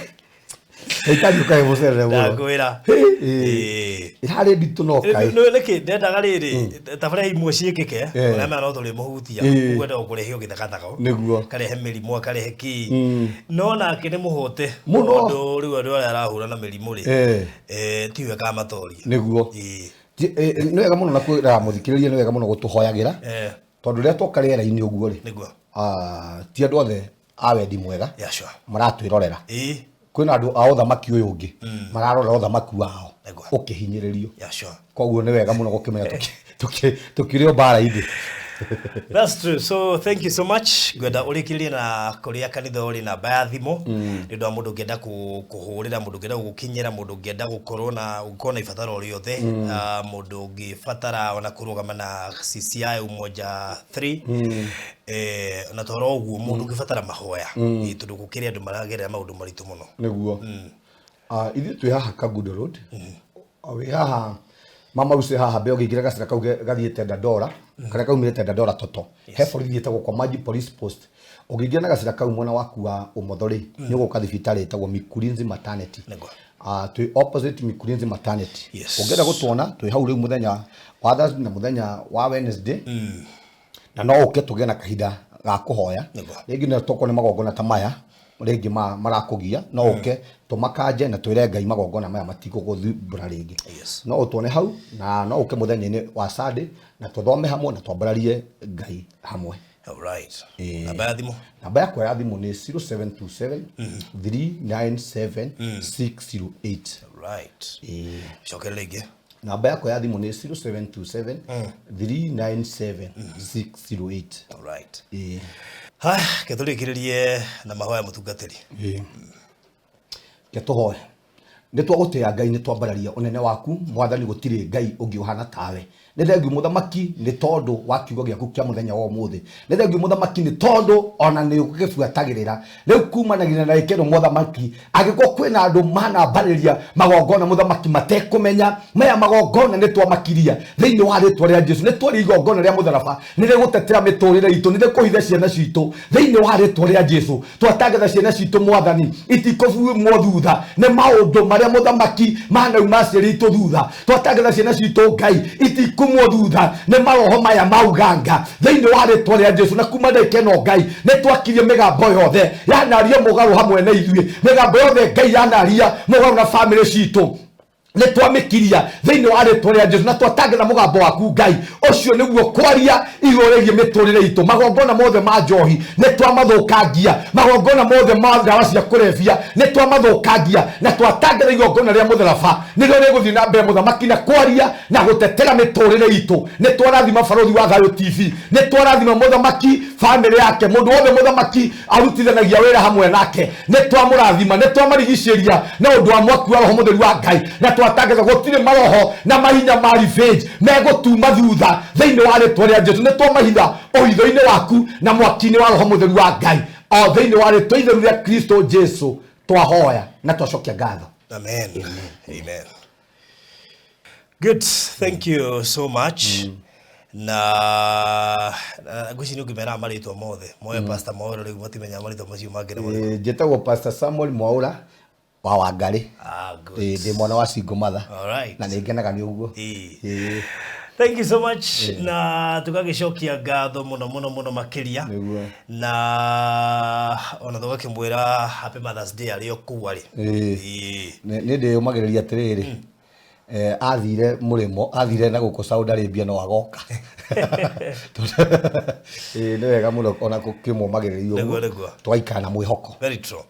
Speaker 2: Gaitari ũkae mũcerere mũno.
Speaker 1: Ndakwĩra.
Speaker 2: Ĩĩ. Ĩrarĩ nditũ no kaĩ.
Speaker 1: Nĩkĩ ndendaga rĩrĩ tabarĩra imwe ciĩkĩke ũrĩa maya no tũrĩmũhutia ũguo endaga kũrehe o gĩthakathako
Speaker 2: Nĩguo.
Speaker 1: karehe mĩrimũ akarehe kĩ no nake nĩ mũhote
Speaker 2: Mũno.
Speaker 1: tondũ rĩu andũ arĩa arahũra na mĩrimũ rĩ
Speaker 2: Eh.
Speaker 1: Tiwe kamatoria.
Speaker 2: Nĩguo.
Speaker 1: Ĩĩ.
Speaker 2: Nĩ wega mũno na kwĩra mũthikĩrĩria nĩ wega mũno gũtũhoyagĩra tondũ rĩrĩa twoka rĩera-inĩ ũguo rĩ,
Speaker 1: Nĩguo.
Speaker 2: Ti andũ othe a wendi mwega
Speaker 1: Yeah, sure.
Speaker 2: maratwĩrorera.
Speaker 1: Ĩĩ.
Speaker 2: Kwĩna andũ a ũthamaki ũyũ ũngĩ mararora ũthamaki wao
Speaker 1: Nĩguo.
Speaker 2: ũkĩhinyĩrĩrio.
Speaker 1: Yeah, sure.
Speaker 2: Koguo nĩ wega mũno gũkĩmenya tũkĩrĩ o mbara-inĩ.
Speaker 1: That's true. So thank you so much. Ngwenda ũrĩkĩrĩrie na kũrĩa kanitha ũrĩ namba ya thimũ nĩ ũndũ wa mũndũ ũngĩenda kũhũrĩra, mũndũ ũngĩenda gũgũkinyĩra, mũndũ ũngĩenda gũkorwo na ũngĩkorwo na ibataro o rĩothe, mũndũ ũngĩbatara ona kũrũgama na CCI Umoja 3 na toro ũguo mũndũ ũngĩbatara mahoya. Tondũ gũkĩrĩ andũ maragerera maũndũ maritũ mũno.
Speaker 2: Nĩguo. Ithuĩ twĩ haha Kangundo Road. Wĩ haha Mama Lucy haha mbere ũngĩingĩra gacĩra kau gathiĩte Dandora, karĩa kaumĩrĩte Dandora Toto. He borithi ĩtagwo kwa Maji Police Post. Ũngĩingĩra na gacĩra kau mwena waku wa ũmotho rĩ, nĩ ũgũka thibitarĩ ĩtagwo Mikurinzi Maternity.
Speaker 1: Nĩguo.
Speaker 2: Twĩ opposite Mikurinzi Maternity.
Speaker 1: Yes.
Speaker 2: Ũngĩenda gũtuona twĩ hau rĩu mũthenya wa Thursday na mũthenya wa Wednesday. Na no ũke tũgĩe na kahinda ga kũhoya.
Speaker 1: Nĩguo.
Speaker 2: Rĩngĩ no tokorwo nĩ magongona ta maya rĩngĩ marakũgia, no ũke tũmakanje na twĩre Ngai magongona maya matigũgũthumbũra rĩngĩ.
Speaker 1: Yes.
Speaker 2: No ũtuone hau na no ũke mũthenya-inĩ wa Sunday na tũthome hamwe na twambararie Ngai hamwe.
Speaker 1: All right.
Speaker 2: Ĩĩ.
Speaker 1: Namba ya thimũ.
Speaker 2: Namba yakwa ya thimũ nĩ 0727 397 608.
Speaker 1: All right.
Speaker 2: Ĩĩ.
Speaker 1: Cokera rĩngĩ.
Speaker 2: Namba yakwa ya thimũ nĩ 0727 397 608.
Speaker 1: All right.
Speaker 2: Ĩĩ.
Speaker 1: Haya, ke tũrĩkĩrĩrie na mahoya mũtungatĩri.
Speaker 2: Ĩĩ. Ke tũhoe. Nĩ twagũtĩĩa Ngai, nĩ twambararia ũnene waku Mwathani, gũtirĩ Ngai ũngĩ ũhana tawe. Nĩ thengiũ mũthamaki nĩ tondũ wa kiugo gĩaku kĩa mũthenya wa ũmũthĩ. Nĩ thengiũ mũthamaki nĩ tondũ ona nĩ ũgĩbuatagĩrĩra rĩu kumanagia na ndagĩka ĩno mũthamaki. Angĩkorwo kwĩna andũ manambarĩria magongona mũthamaki matekũmenya, maya magongona nĩ twamakiria thĩinĩ wa rĩtwa rĩa Jesu. Nĩ twaria igongona rĩa mũtharaba nĩ rĩgũtetera mĩtũrĩre itũ, nĩ rĩkũhitha ciana citũ thĩinĩ wa rĩtwa rĩa Jesu. Twatangatha ciana citũ Mwathani itikũbumwo thutha nĩ maũndũ marĩa mũthamaki manauma aciari itũ thutha. Twatangatha ciana citũ Ngai itikumwo thutha nĩ maroho maya ma uganga thĩinĩ wa rĩtwa rĩa Jesu. Na kuma ndagĩka ĩno Ngai nĩ twakirie mĩgambo yothe yanaria mũgarũ hamwe na ithuĩ, mĩgambo yothe Ngai yanaria mũgarũ na bamĩrĩ citũ nĩ twamĩkiria thĩinĩ wa rĩtwa rĩa Jesu, na twatangatha mũgambo waku Ngai ũcio nĩguo kwaria igũrũ rĩgiĩ mĩtũrĩre itũ. Magongona mothe ma njohi nĩ twamathũkangia, magongona mothe ma ndawa cia kũrebia nĩ twamathũkangia, na twatangatha igongona rĩa mũtharaba nĩrĩo rĩgũthiĩ na mbere mũthamaki na kwaria na gũtetera mĩtũrĩre itũ. Nĩ twarathima Barothi wa Thayũ TV, nĩ twarathima mũthamaki bamĩrĩ yake, mũndũ wothe mũthamaki arutithanagia wĩra hamwe nake nĩ twamũrathima, nĩ twamarigicĩria na ũndũ wa mwaki wa Roho Mũtheru wa Ngai, na twa Matangĩza gũtirĩ maroho na mahinya ma revenge megũtuma thutha thĩinĩ wa rĩtwa rĩa Jesu. Nĩ twamahitha ũhitho-inĩ waku na mwaki-inĩ wa Roho Mũtheru wa Ngai, o thĩinĩ wa rĩtwa itheru rĩa Kristo Jesu twahoya na twacokia ngatho.
Speaker 1: Amen. Amen. Good. Thank you so much. Na ngwĩciria nĩ ũngĩmeraga marĩtwa mothe moe Pastor Mwaũra, rĩu matimenyaga marĩtwa macio mangĩ na marĩkũ.
Speaker 2: Njĩtagwo Pastor Samuel Mwaũra wa Wangarĩ.
Speaker 1: Ah, good.
Speaker 2: Ndĩ mwana wa single mother.
Speaker 1: All right.
Speaker 2: Na nĩ ngenaga nĩ ũguo.
Speaker 1: Thank you so much, na tũgagĩcokia ngatho mũno mũno mũno makĩria.
Speaker 2: Nĩguo.
Speaker 1: Na ona tũgakĩmwĩra happy Mother's Day arĩ o kũu arĩ.
Speaker 2: Nĩ ndĩyũmagĩrĩria atĩrĩrĩ, athire mũrĩmo, athire na gũkũ Saudi Arabia, no agoka. Nĩ wega mũno ona gũkĩmũmagĩrĩria ũguo.
Speaker 1: Nĩguo.
Speaker 2: Tũgaikara na mwĩhoko.
Speaker 1: Very true.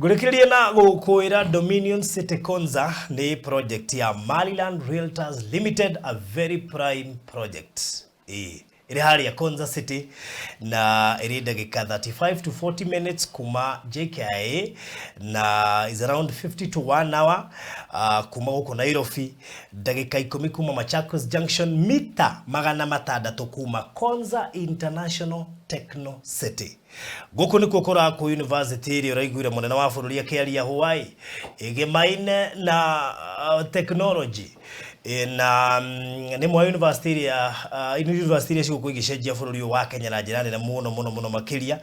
Speaker 1: Ngũrĩkĩrĩria na gũkwĩra Dominion City Konza nĩ project ya Maryland Realtors Limited, a very prime project. Ĩrĩ harĩa Konza City na ĩrĩ ndagĩka 35 to 40 minutes kuma JKIA na is around 50 to 1 hour kuma gũkũ Nairobi, ndagĩka 10 kuma Machakos Junction, mita 600 kuma Konza International Techno City. Gũkũ nĩkuo kũrakwo university ĩrĩa ũraiguire mũnene wa bũrũri akĩaria Hawaii ĩgĩmaine na technology. Na nĩ mwa university ĩrĩa university iria cigũkorwo igĩcenjia bũrũri ũyũ wa Kenya na njĩra nene mũno mũno mũno makĩria,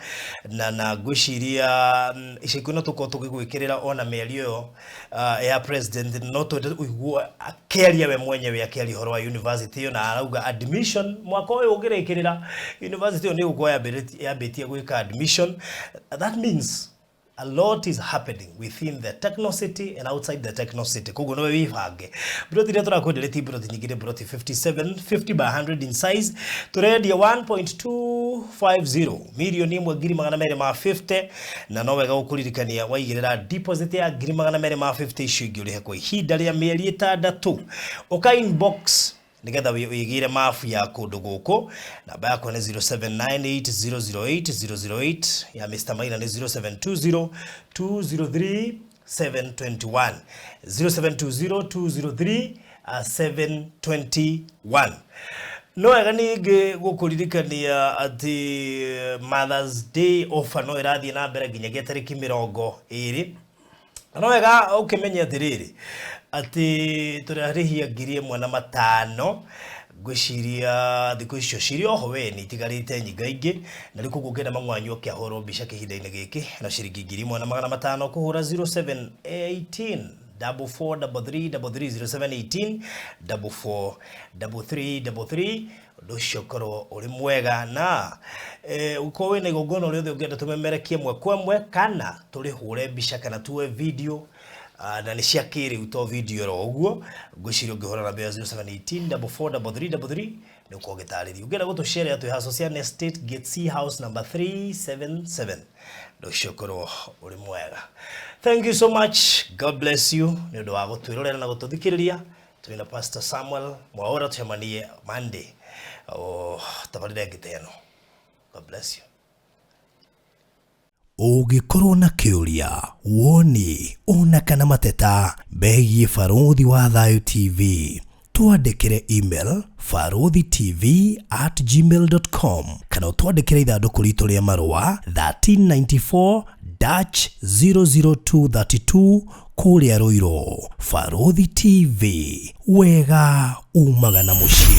Speaker 1: na ngwĩciria ica ikuhĩ no tũkorwo tũgĩgwĩkĩrĩra ona mĩario ĩyo ya president, no twende ũigue akĩaria we mwenyewe, akĩaria ũhoro wa university ĩyo, na arauga admission mwaka ũyũ ũngĩrĩkĩrĩra, university ĩyo nĩ ĩgũkorwo yambĩtie gwĩka admission. That means a lot is happening within the Techno City and outside the Techno City. Koguo nowe wĩbange. Broti iria tũrakwenderia ti broti nyingĩ, nĩ broti 57, 50 by 100 in size. Tũrendia 1.250 mirioni ĩmwe ngiri magana merĩ ma 50, na no wega gũkũririkania waigĩrĩra deposit ya ngiri magana merĩ ma 50, icio ingĩ ũrĩhe kwa ihinda rĩa mĩeri 6. Ũka inbox nigetha wĩgĩre mabu ya kũndũ gũkũ. Namba yakwa nĩ 0798008008, ya Mr. Maina nĩ 0720 203 721, 0720 203 721. No wega ningĩ gũkũririkania atĩ Mother's Day offer no ĩrathiĩ na mbere nginyagia tarĩki 20. No wega ũkĩmenye atĩrĩrĩ, atĩ tũrarĩhia 1500. Ngwĩciria thikũ icio cirĩ oho, we nĩ itigarĩte nyingaingĩ, na rĩu koguo ũngĩenda mang'wanyu ũkĩahũrwo mbica kĩhinda-inĩ gĩkĩ na ciringi 1500, kũhũra 0718 44 33 33, 0718 44 33 33. Ũndũ ũcio ũkorwo ũrĩ mwega, na ũkorwo wĩna igongona rĩothe ũngĩenda tũmemerekie mwe kwa mwe kana tũrĩhũre mbica kana tuoe video, na nĩ cia kĩrĩu, to video oro ũguo, ngwĩciria ũngĩhũra namba ya 0718 44 33 33 nĩ ũkorwo ũgĩtarĩrio. Ũngĩenda gũtũcerera, twĩ Hasosian Estate, Gate C, house number 377. Ũndũ ũcio ũkorwo ũrĩ mwega. Thank you so much, God bless you nĩ ũndũ wa gũtwĩrorera na gũtũthikĩrĩria. Twĩna Pastor Samuel Mwaũra, tũcemanie Monday o tabarĩra ĩngĩ ta ĩno. God bless you. Ũngĩkorwo na kĩũria, woni ona kana mateta megiĩ Barũthi wa Thayũ TV, twandĩkĩre email baruthitv@gmail.com kana ũtwandĩkĩre ithandũkũ ritũ rĩa marũa 1394 00232 kũrĩa Ruiru. Barũthi TV, wega umaga na mũciĩ.